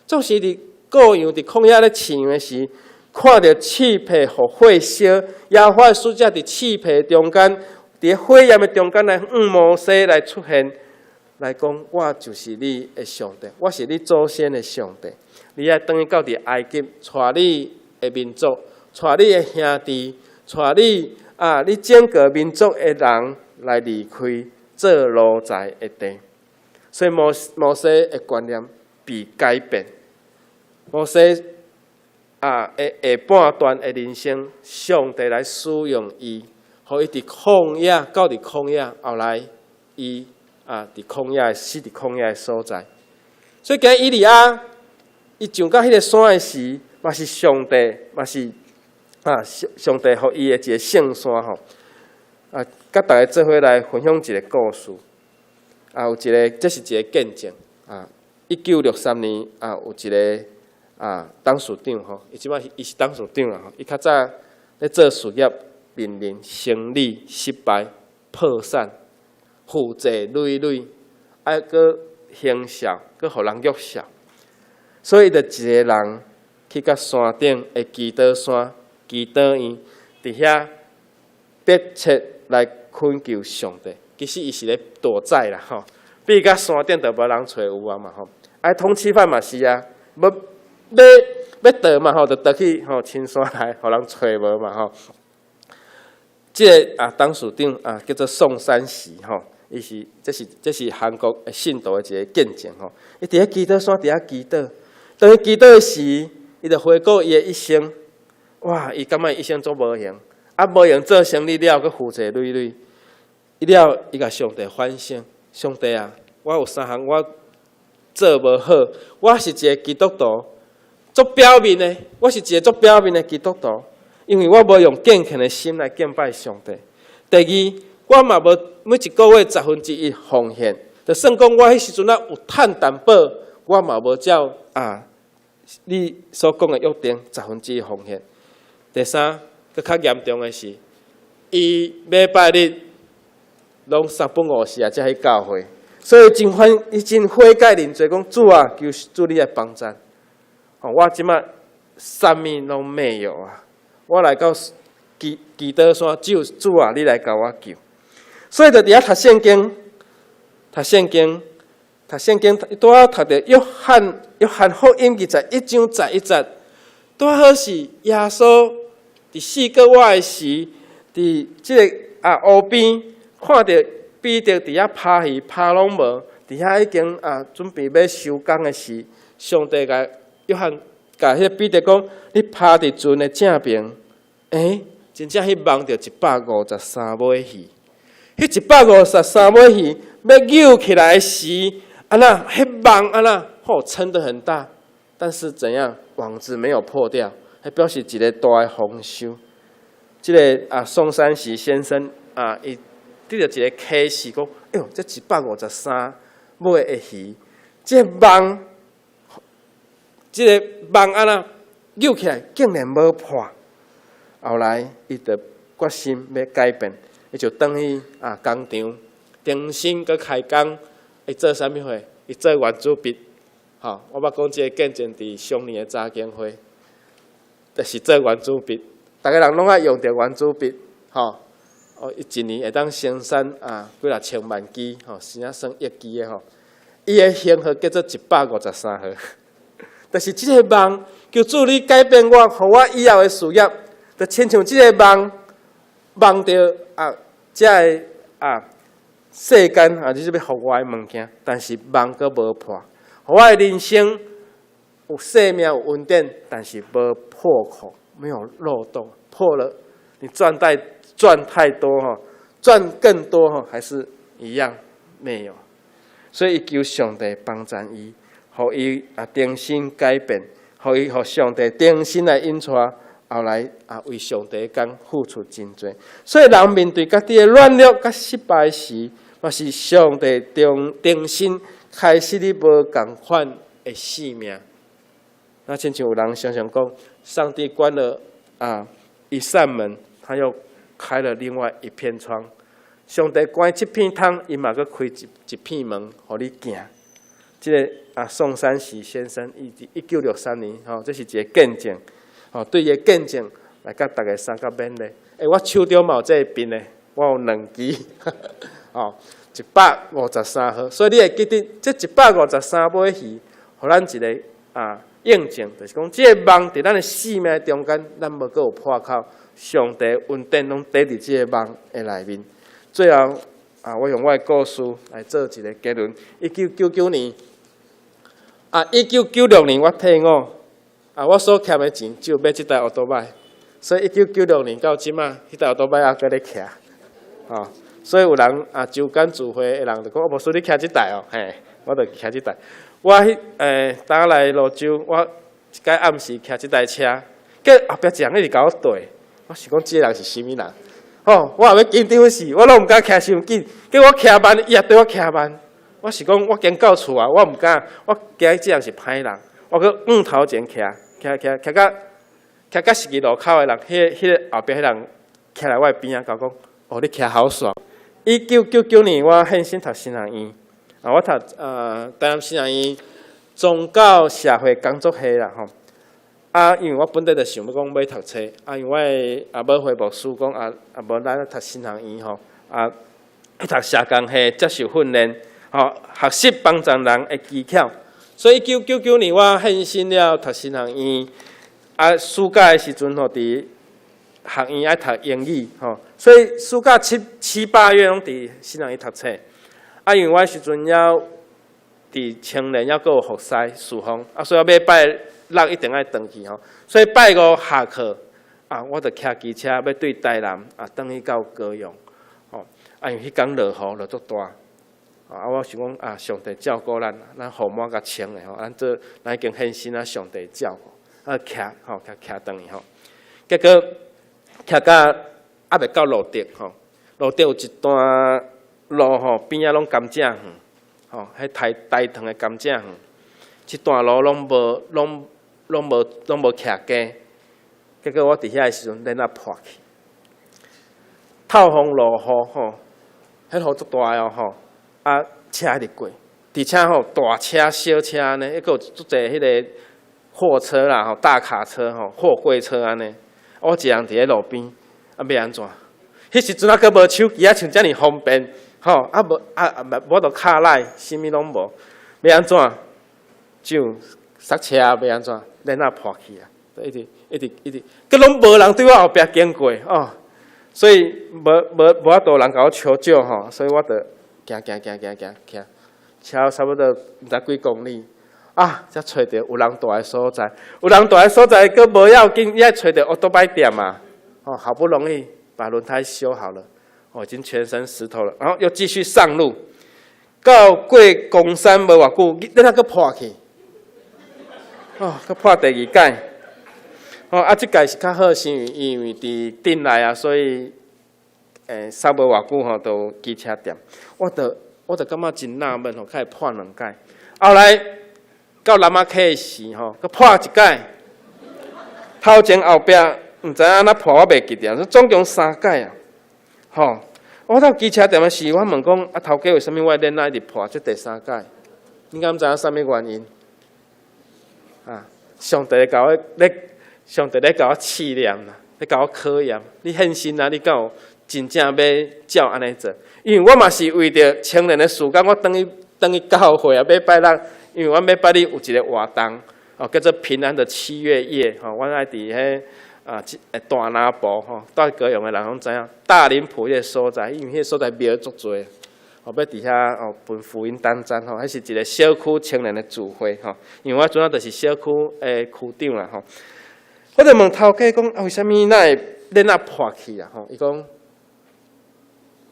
總是佇羔羊佇曠野咧飼羊的時，看著翅皮予火燒，耶和華的使者佇翅皮中間，佇火焰的中間來向摩西來出現，來講我就是你的上帝，我是你祖先的上帝。你愛轉去到佇埃及，帶你的民族，帶你的兄弟，帶你啊，你整個民族的人來離開做奴才的地。所以摩西的觀念被改變。摩西啊，的下半段的人生，上帝來使用伊，予伊佇曠野，到佇曠野，後來伊啊，佇曠野死佇曠野的所在。所以今日以利亞，伊上到彼个山的時，嘛是上帝，嘛是啊，上帝予伊的一个聖山吼。啊，佮大家做伙來分享一个故事。啊，有一个，這是一个見證啊。1963年啊，有一个啊董事長吼，伊這擺伊是董事長啊吼，伊較早咧做事業，面臨生理失敗、破產、負債累累，啊，閣行銷，閣予人虐笑，所以伊就一个人去到山頂的祈禱山、祈禱院，佇遐迫切來懇求上帝。其實伊是咧躲債啦吼，比較山頂就無人揣有啊嘛吼。啊，通緝犯嘛是啊，欲逃嘛吼，就逃去吼深山內，予人揣無嘛吼。這个啊董事長啊叫做宋三喜吼，伊是這是韓國的信徒的一個見證吼。伊佇咧祈禱山佇遐祈禱，當伊祈禱的時，伊就回顧伊的一生，哇！伊感覺一生足無閒，啊無閒做生意了，閣負債累累。伊了，伊共上帝反省：上帝啊，我有三項我做無好，我是一个基督徒，足表面的，我是一个足表面的基督徒，因為我無用敬虔的心來敬拜上帝。第二，我嘛無每一個月1/10奉獻，就算講我彼時陣啊有趁淡薄，我嘛無照啊你所講的約定1/10奉獻。第三，閣較嚴重的是，伊禮拜日攏三不五時啊，才去教會，所以真反，伊真悔改認罪，講主啊，求主你來幫贊。吼，我這擺啥物攏沒有啊！我來到祈禱山，只有主啊，你來共我救。所以就佇遐讀聖經，讀聖經，讀聖經，伊拄仔讀著約翰福音21章11節，拄好是耶穌佇四個外的時，佇這个啊湖邊看著彼得佇遐拋魚拋攏無，佇遐已經啊準備欲收工的時，上帝共約翰共彼个彼得講：你拋佇船的正爿，欸，真正彼網著153尾魚。彼153尾魚欲搝起來時，按怎？彼網按怎？吼，撐得很大，但是怎樣？網子沒有破掉，彼表示一个大的豐收。這个啊，宋三喜先生啊，伊得著一个啟示，講：哎喲，這153尾的魚，這个網按怎搝起來，竟然無破。後來伊就決心欲改變，伊就轉去啊工廠，重新閣開工。伊做啥物貨？伊做圓珠筆。吼，我捌講這个見證佇上年的查經會，就是做圓珠筆。逐个人攏愛用著圓珠筆，吼。哦，伊一年會當生產啊幾若千萬支，吼，是啊算億支的吼。伊的型號叫做153號，就是這个夢，求主你改變我，予我以後的事業，就親像這个夢，夢著啊，這个啊世間啊，你欲予我的物件，但是夢閣無破，予我的人生有生命有恩典，但是無破口，沒有漏洞，破了，你賺太多吼，賺更多吼，還是一樣沒有。所以伊求上帝幫贊伊，予伊啊重新改變，予伊予上帝重新來引帶，後來啊為上帝工付出真濟。所以人面對家己的軟弱佮失敗時，嘛是上帝重新開始你無仝款的生命。那親像有人常常講，上帝關了啊一扇門，他又開了另外一片窗。上帝關這片窗，伊嘛閣開一片門，予你行。這个啊，宋三喜先生，伊佇1963年，吼，這是一个見證，吼，對伊的見證來佮大家相佮勉勵。欸，我手中嘛有這个筆呢，我有兩支，吼，153號，所以你會記得這一百五十三尾魚，予咱一个啊印證，就是講這个網佇咱的生命中間，咱無閣有破口，上帝恩典攏綴佇這个網的內面。最後啊，我用我的故事來做一个結論。1999年，啊，1996年我退伍，啊，我所欠的錢只有買這台歐多擺，所以1996年到這馬，彼台歐多擺猶閣咧騎，吼，所以有人啊，周間聚會的人就講，牧師你騎這台哦，嘿，我就騎這台。我彼當來蘆洲，我一擺暗時騎這台車，結後壁一人一直共我對，我想講這个人是啥物人？吼，我也欲緊張死，我攏毋敢騎傷緊，結果我騎慢，伊也對我騎慢。我是講我經到厝啊，我毋敢，我驚這人是歹人，我閣往頭前騎，騎騎騎到騎到十字路口的人，彼个後壁彼人徛來我的邊仔，共我講：哦，你騎好爽。1999年我獻身讀神學院，啊，我讀台南神學院宗教社會工作系啦，吼。啊，因為我本底就想欲講欲讀冊，啊，因為我的啊母會牧師講啊啊，無咱讀神學院吼，啊去讀社工系接受訓練，吼學習幫助人的技巧。所以1999年我獻身了讀神學院，啊暑假的時陣吼，佇學院愛讀英語吼，所以暑假七八月攏佇神學院讀冊。啊，因為我彼時陣猶佇青年猶閣有服侍侍奉，啊，所以我禮拜六一定愛轉去吼，所以拜五下課啊，我就騎機車欲對台南啊，轉去到高雄，吼，啊，因為彼工落雨落足大，啊，我想講啊，上帝照顧咱，咱雨滿較穿的吼，咱做咱已經獻身啊，上帝照顧，啊，騎吼，騎騎轉去吼，結果騎到猶未到蘆竹吼，蘆竹有一段路吼，邊仔攏甘蔗園，吼，彼台糖的甘蔗園，這段路攏無攏。攏無徛街，結果我佇遐的時陣，輪仔破去，透風落雨吼，彼雨足大的哦吼，啊車一直過，而且吼大車小車按呢，抑閣有足濟彼个貨車啦吼，大卡車吼，貨櫃車按呢，我一人佇咧路邊，啊欲按怎？彼時陣猶閣無手機啊，像遮爾方便，吼啊無啊啊無無就跤拉，啥物攏無，欲按怎？就剎車欲按怎？輪仔破去啊！一直一直一直，閣攏無人對我後壁經過哦，所以無法度人共我求救吼，所以我就行行行行行行，車差不多毋知幾公里啊，才揣著有人蹛的所在，有人蹛的所在，閣無要緊，伊愛揣著歐多擺店嘛，哦，好不容易把輪胎修好了，哦，已經全身濕透了，然後又繼續上路，到過岡山無偌久，輪仔閣破去。哦，閣破第二擺，哦，啊，這擺是較好，是因為佇鎮內啊，所以，煞無偌久吼，就有機車店。我就感覺真納悶吼，較會破兩擺。後來到南仔溪時吼，閣破一擺。頭前後壁毋知影按怎破，我袂記得，總共三擺啊，吼！我到機車店的時，我問講啊，頭家為啥物我的鏈仔一直破？這第三擺，你敢知影啥物原因？啊！上帝共我咧，上帝咧共我試驗啦，咧共我考驗。你獻身啊，你敢有真正欲照按呢做？因為我嘛是為著青年的時間，我轉去轉去教會啊，禮拜六，因為阮禮拜日有一個活動，哦，叫做平安的七月夜，吼，阮愛佇彼啊，大林埔吼，蹛高雄的人攏知影，大林埔彼个所在，因為彼个所在廟足濟，哦，欲佇遐哦分福音單張吼，彼是一個小區青年的聚會吼，因為我陣仔就是小區的區長啦吼。我就問頭家講啊，為啥物咱會鏈仔破去啊？吼，伊講，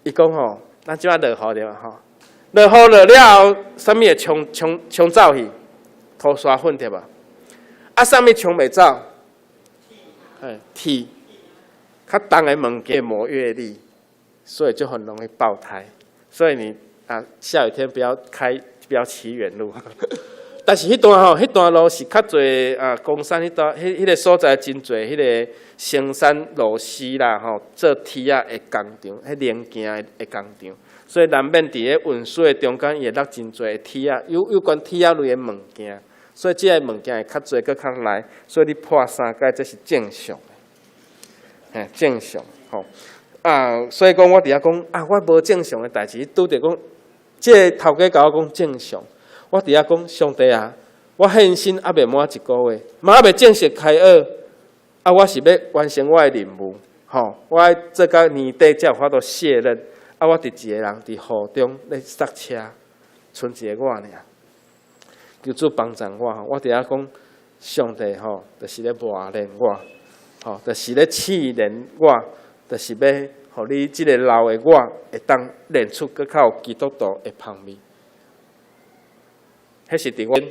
伊講吼，咱這擺落雨對吧？吼，落雨落了後，啥物會沖沖沖走去？塗沙粉對吧？啊，啥物沖袂走？哎，鐵，較重的物件磨越利，所以就很容易爆胎。所以你啊，下雨天不要開，不要騎遠路。但是彼段吼，彼段路是較濟啊，岡山彼段，彼彼个所在真濟，彼个生產螺絲啦吼，做鐵仔的工廠，彼零件的工廠，所以難免佇咧運輸的中間，伊會落真濟的鐵仔，有有關鐵仔類的物件。所以這个物件會較濟，閣較來，所以你破三擺，這是正常的，嘿，正常吼。啊，所以講我佇遐講啊，我無正常的代誌，拄著講，這个頭家共我講正常，我佇遐講上帝啊，我獻身猶未滿一個月，嘛猶未正式開學，啊，我是欲完成我的任務，吼，我愛做到年底才有法度卸任，啊，我佇一个人佇雨中咧塞車，賰一个我爾。求主幫助我吼，我佇遐講，上帝吼，就是咧磨練我，吼，就是咧試煉我，就是欲予你這个老的我會當練出閣較有基督徒的芳味。彼是佇阮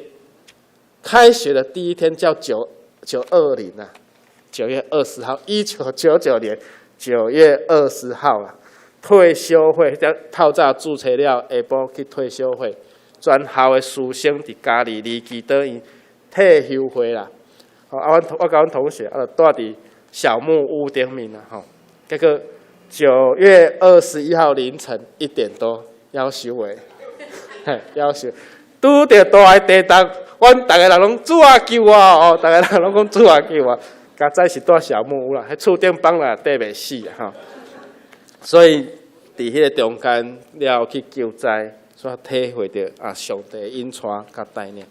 開學的第一天，叫9·9·20啊，9月20號，1999年9月20號啊，退修會，透早註冊了，下晡去退修會。全校的師生佇嘉義離基道院退休會啦，吼啊！阮我佮阮同學啊，就蹛佇小木屋頂面啦，吼。結果9月21號凌晨1點多，夭壽的，嘿，夭壽，拄著大的地動，阮逐个人攏主啊救我哦，逐个人攏講主啊救我，佳哉是蹛小木屋啦，彼厝頂放啦綴袂死啊，吼。所以佇彼个中間了去救災。所以體會著啊，上帝引帶佮帶領。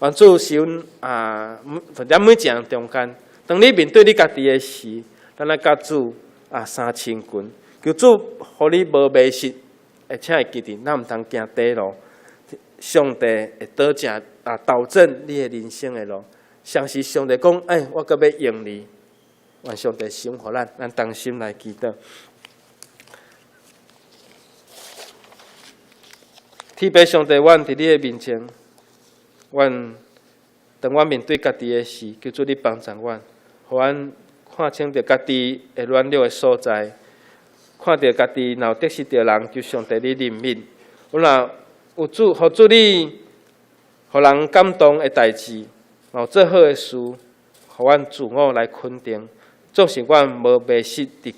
願主使阮啊，咱每一個人中間，當你面對你家己的時，咱來佮主啊相親近，求主予你無迷失，而且會記得，咱毋通行短路。上帝會導正啊，導正你的人生的路。相信上帝講，欸，我閣欲用你，願上帝賞予咱，咱同心來祈禱。天父上帝，阮佇你的面前，阮當阮面對家己的時，求主你幫助阮，予阮看清著家己的軟弱的所在，看著家己若有得失著人，求上帝你憐憫。阮若有主，予主你，予人感動的代誌，有做好的事，予阮自我來肯定，總是阮無迷失佇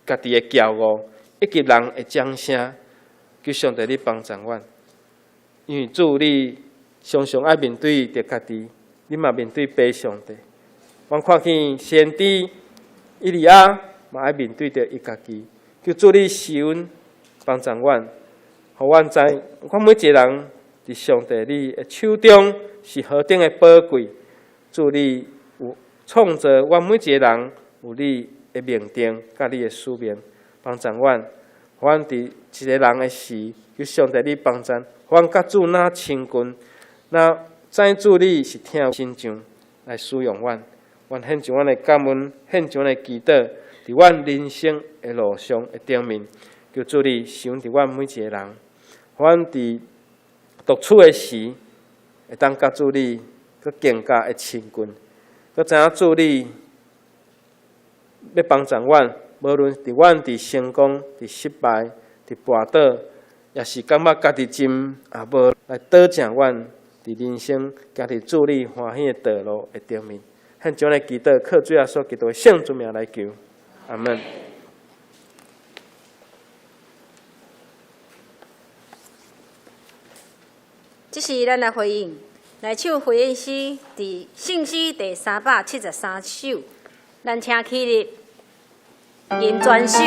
家己的驕傲，以及人的掌聲，求上帝你幫助阮。因為主你常常愛面對著家己，你嘛面對父上帝。阮看見先知以利亞嘛愛面對著伊家己，求主你施恩幫助阮，予阮知，阮每一個人佇上帝你的手中是何等的寶貴。主你有創造阮每一個人，有你的命定佮你的使命，幫助阮，予阮佇一个人的時，求上帝你幫助。阮佮主若親近，若知主你是疼親像來使用阮，阮獻上阮的感恩，獻上阮的祈禱，佇阮人生的路上的頂面，求主你賞賜阮每一個人，阮佇獨處的時，會當佮主你閣更加的親近，閣知影主你欲幫助阮，無論佇阮佇成功、佇失敗、佇跋倒。也是感覺家己真啊無來導正阮佇人生，行佇主你歡喜的道路的頂面，獻獻上來祈禱，靠主耶穌基督的聖尊名來求，阿門。這時咱來回應，來唱回應詩，佇聖詩第373首，咱請起立，吟全首。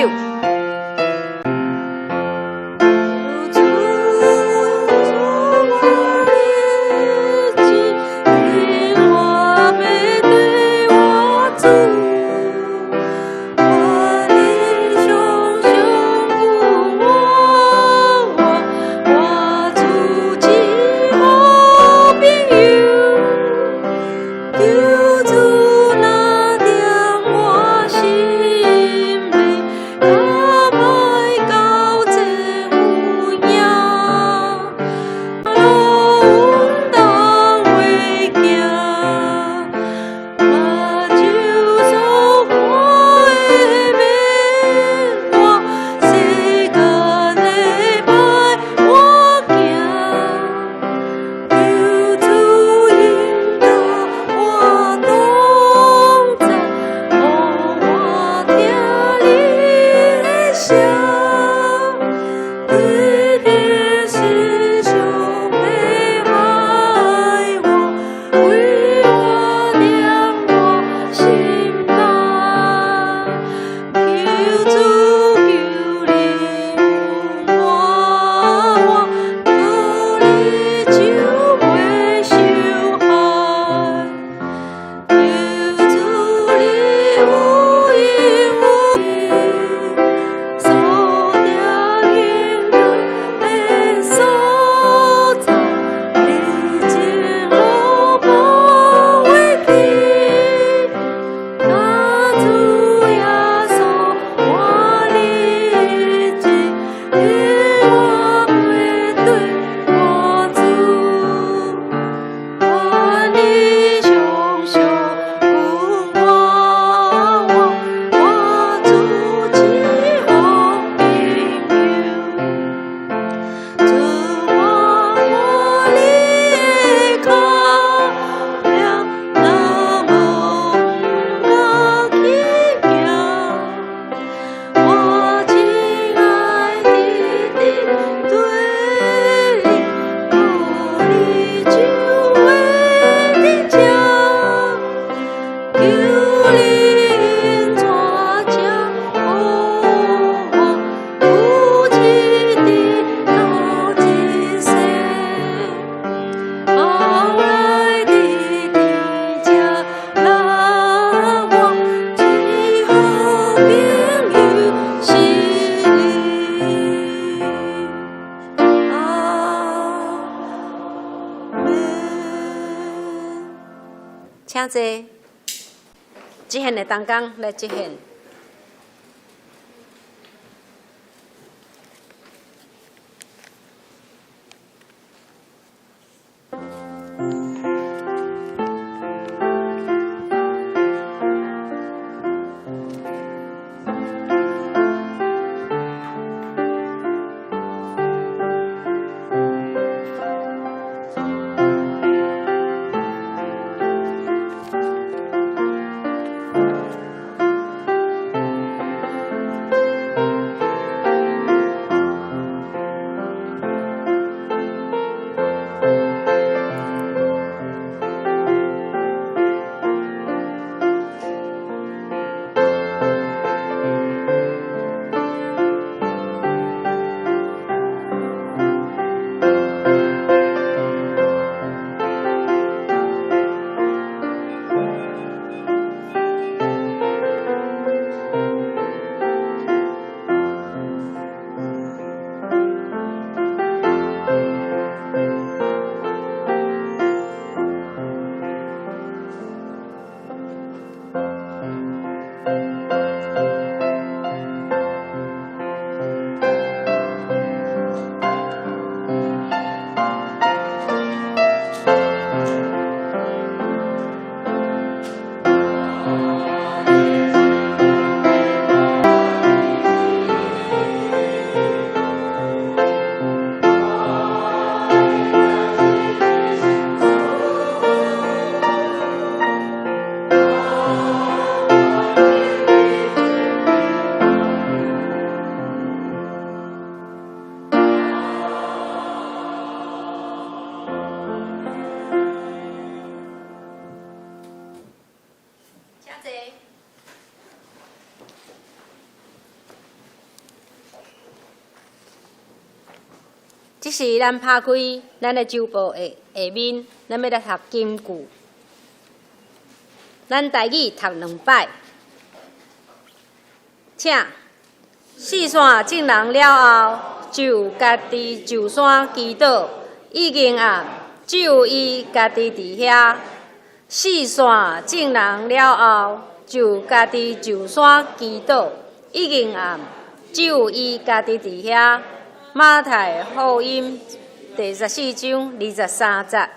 請坐，這獻的同工來這獻。這時咱拍開咱的週報下下面，咱欲來讀金句。咱台語讀兩擺，請四散眾人了後，就家己上山祈禱。已經暗，只有伊家己佇遐。四散眾人了後，就家己上山祈禱。已經暗，只有伊家己佇遐。馬太福音第14章23節。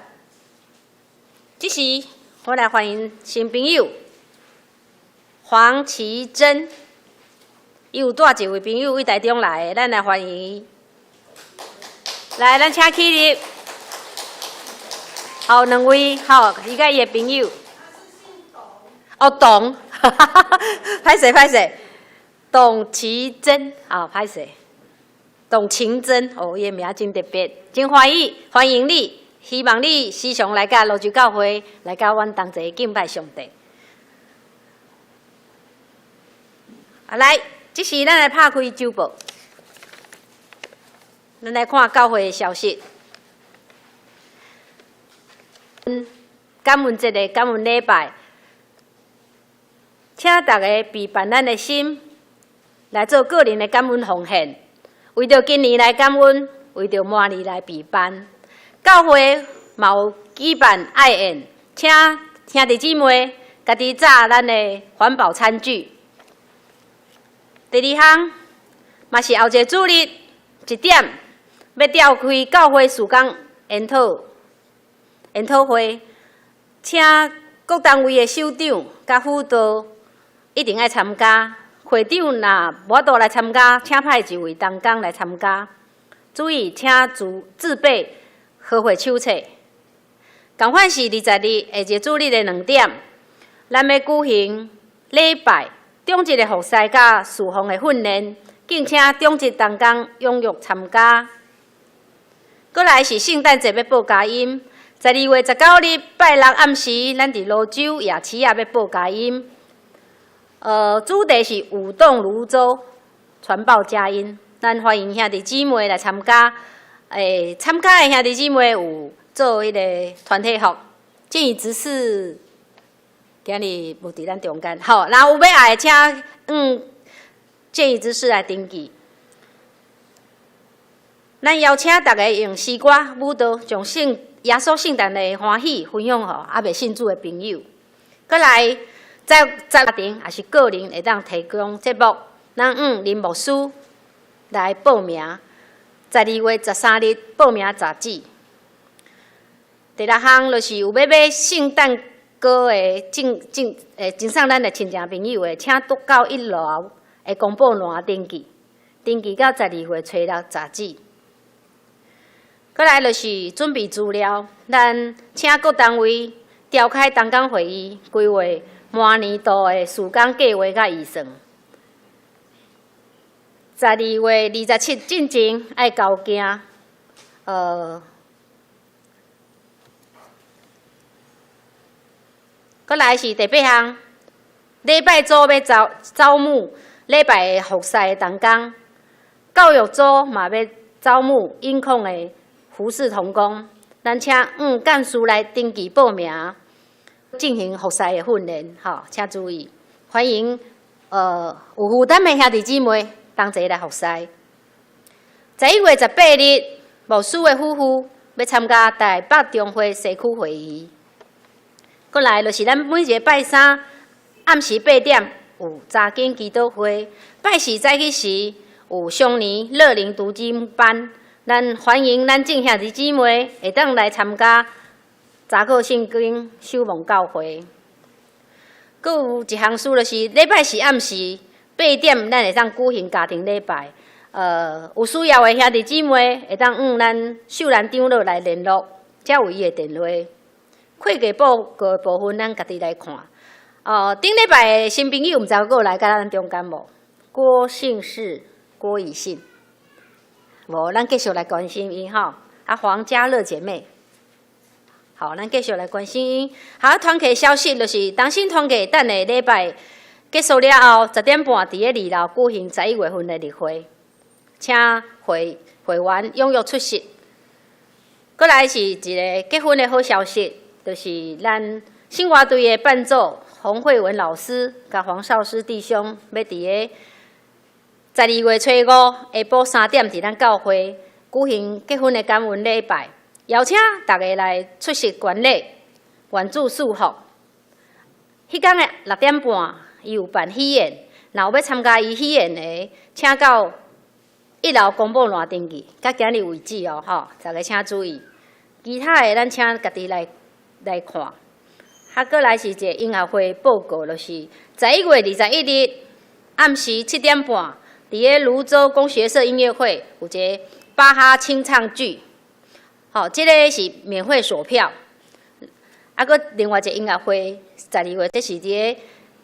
這時，我來歡迎新朋友黃綺貞，伊有帶一位朋友對台中來的，咱來歡迎伊。來，咱請起立。好，兩位，好，伊佮伊的朋友。哦，董，歹勢歹勢，董綺貞，好，歹勢。董晴貞，哦，伊的名真特別，真歡喜，歡迎你，希望你時常來佮蘆洲教會，來佮阮同齊敬拜上帝。啊，來，這時咱來拍開週報，咱來看教會的消息。感恩節的感恩禮拜，請大家備辦咱的心，來做個人的感恩奉獻。為著今年來感恩，為著明年來備辦。教會嘛有舉辦愛宴，請兄弟姊妹家己紮咱的環保餐具。第二項嘛是後一個主日1點，欲召開教會事工研討會，請各單位的首長佮輔導一定愛參加。會長若無法度來參加，請派一位同工來參加。注意，請自備和會手冊。仝款是20日下一個主日的2點，咱欲舉行禮拜長執的服侍佮事奉的訓練，敬請長執同工踴躍參加。閣來是聖誕節欲報佳音，12月19日拜六暗時，咱佇蘆洲夜市仔欲報佳音。主題是舞動蘆洲，傳報佳音。咱歡迎兄弟姊妹來參加。參加的兄弟姊妹有做彼个團體服，建議執事今日無佇咱中間。好，若有欲愛的，請建議執事來登記。咱邀請大家用詩歌、舞蹈，將聖耶穌聖誕的歡喜分享予猶未信主的朋友。閣來。在家庭抑是個人會當提供節目，咱向林牧師來報名。12月13日報名截止。第六項就是有欲買聖誕糕的，贈贈誒，贈送咱的親情朋友的，請到一樓的公布欄登記，登記到12月初六截止。閣來就是準備資料，咱請各單位召開同工會議，規劃明年度的事工計劃佮預算。12月27進前愛交件，閣來是第八項，禮拜組欲招募禮拜的服侍的同工，教育組嘛欲招募音控的服侍同工，咱請幹事來登記報名，進行服侍的訓練，吼，請注意，歡迎有負擔的兄弟姊妹同齊來服侍。11月18日，牧師的夫婦欲參加台北中會社區會議。閣來就是咱每一个拜三暗時8點有查經祈禱會，拜四早起時有雙年樂齡讀經班，咱歡迎咱眾兄弟姊妹會當來參加查考聖經守望教會。閣有一項事就是禮拜四暗時8點，咱會當舉行家庭禮拜。有需要的兄弟姊妹會當向咱秀蘭長老來聯絡，才有伊的電話。會計報告的部分，咱家己來看。哦，頂禮拜的新朋友毋知閣有來佮咱中間無？郭姓氏郭以信，無，咱繼續來關心伊吼。啊，黃家樂姐妹，好，咱繼續來關心伊。好，團契消息就是，同心團契等下禮拜結束了後，10點半佇咧二樓舉行11月份的例會，請會會員踴躍出席。閣來是一个結婚的好消息，就是咱聖歌隊的伴奏洪慧文老師佮黃少師弟兄，欲佇个12月初五下晡3點，佇咱教會舉行結婚的感恩禮拜，邀請大家來出席觀禮，願主賜福。彼工的6點半，伊有辦喜宴，若有欲參加伊喜宴的，請到一樓公布欄登記，佮今日為止哦，吼，大家請注意。其他的咱請家己來來看。啊，閣來是一个音樂會報告，就是11月21日暗時7點半，佇个蘆洲功學社音樂會有一个巴哈清唱劇，吼，這个是免費索票。啊，閣另外一个音樂會，12月這是佇个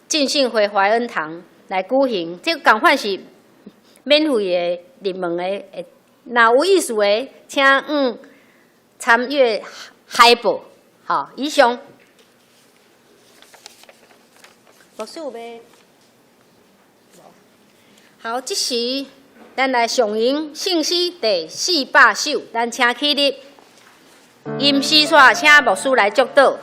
浸信會懷恩堂來舉行，這个仝款是免費的入門的，若有意思的，請參閱海報。好，以上。牧師有欲？好，這時咱來上吟聖詩第400首，咱請起立。吟詩煞，請牧師來祝禱。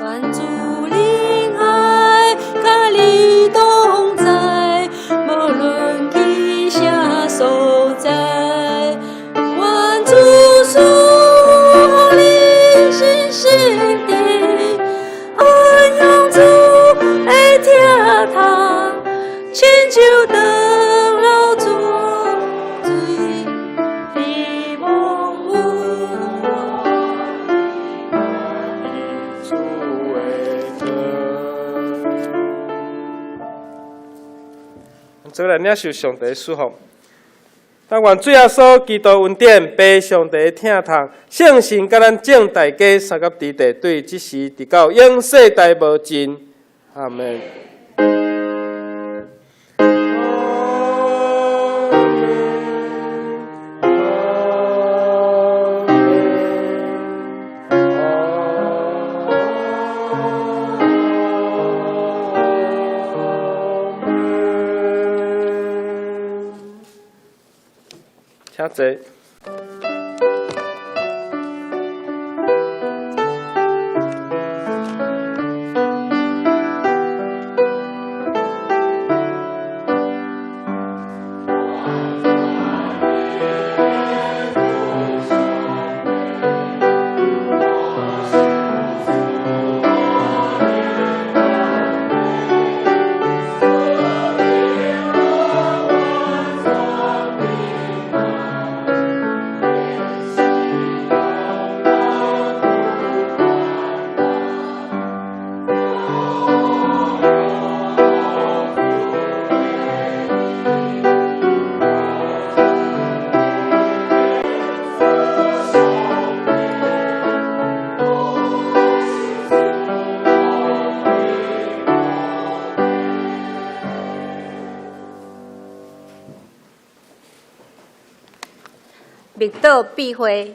願主靈愛佮你同在，無論去啥所在。願主賜予你信心的，安享主的疼痛，親像長老泉水，希望有。主的恩。做來領受上帝的祝福。但願主耶穌基督恩典、父上帝疼痛、聖神佮咱眾大家相佮佇地，對這時直到永世代無盡。阿們。請坐。默禱閉會。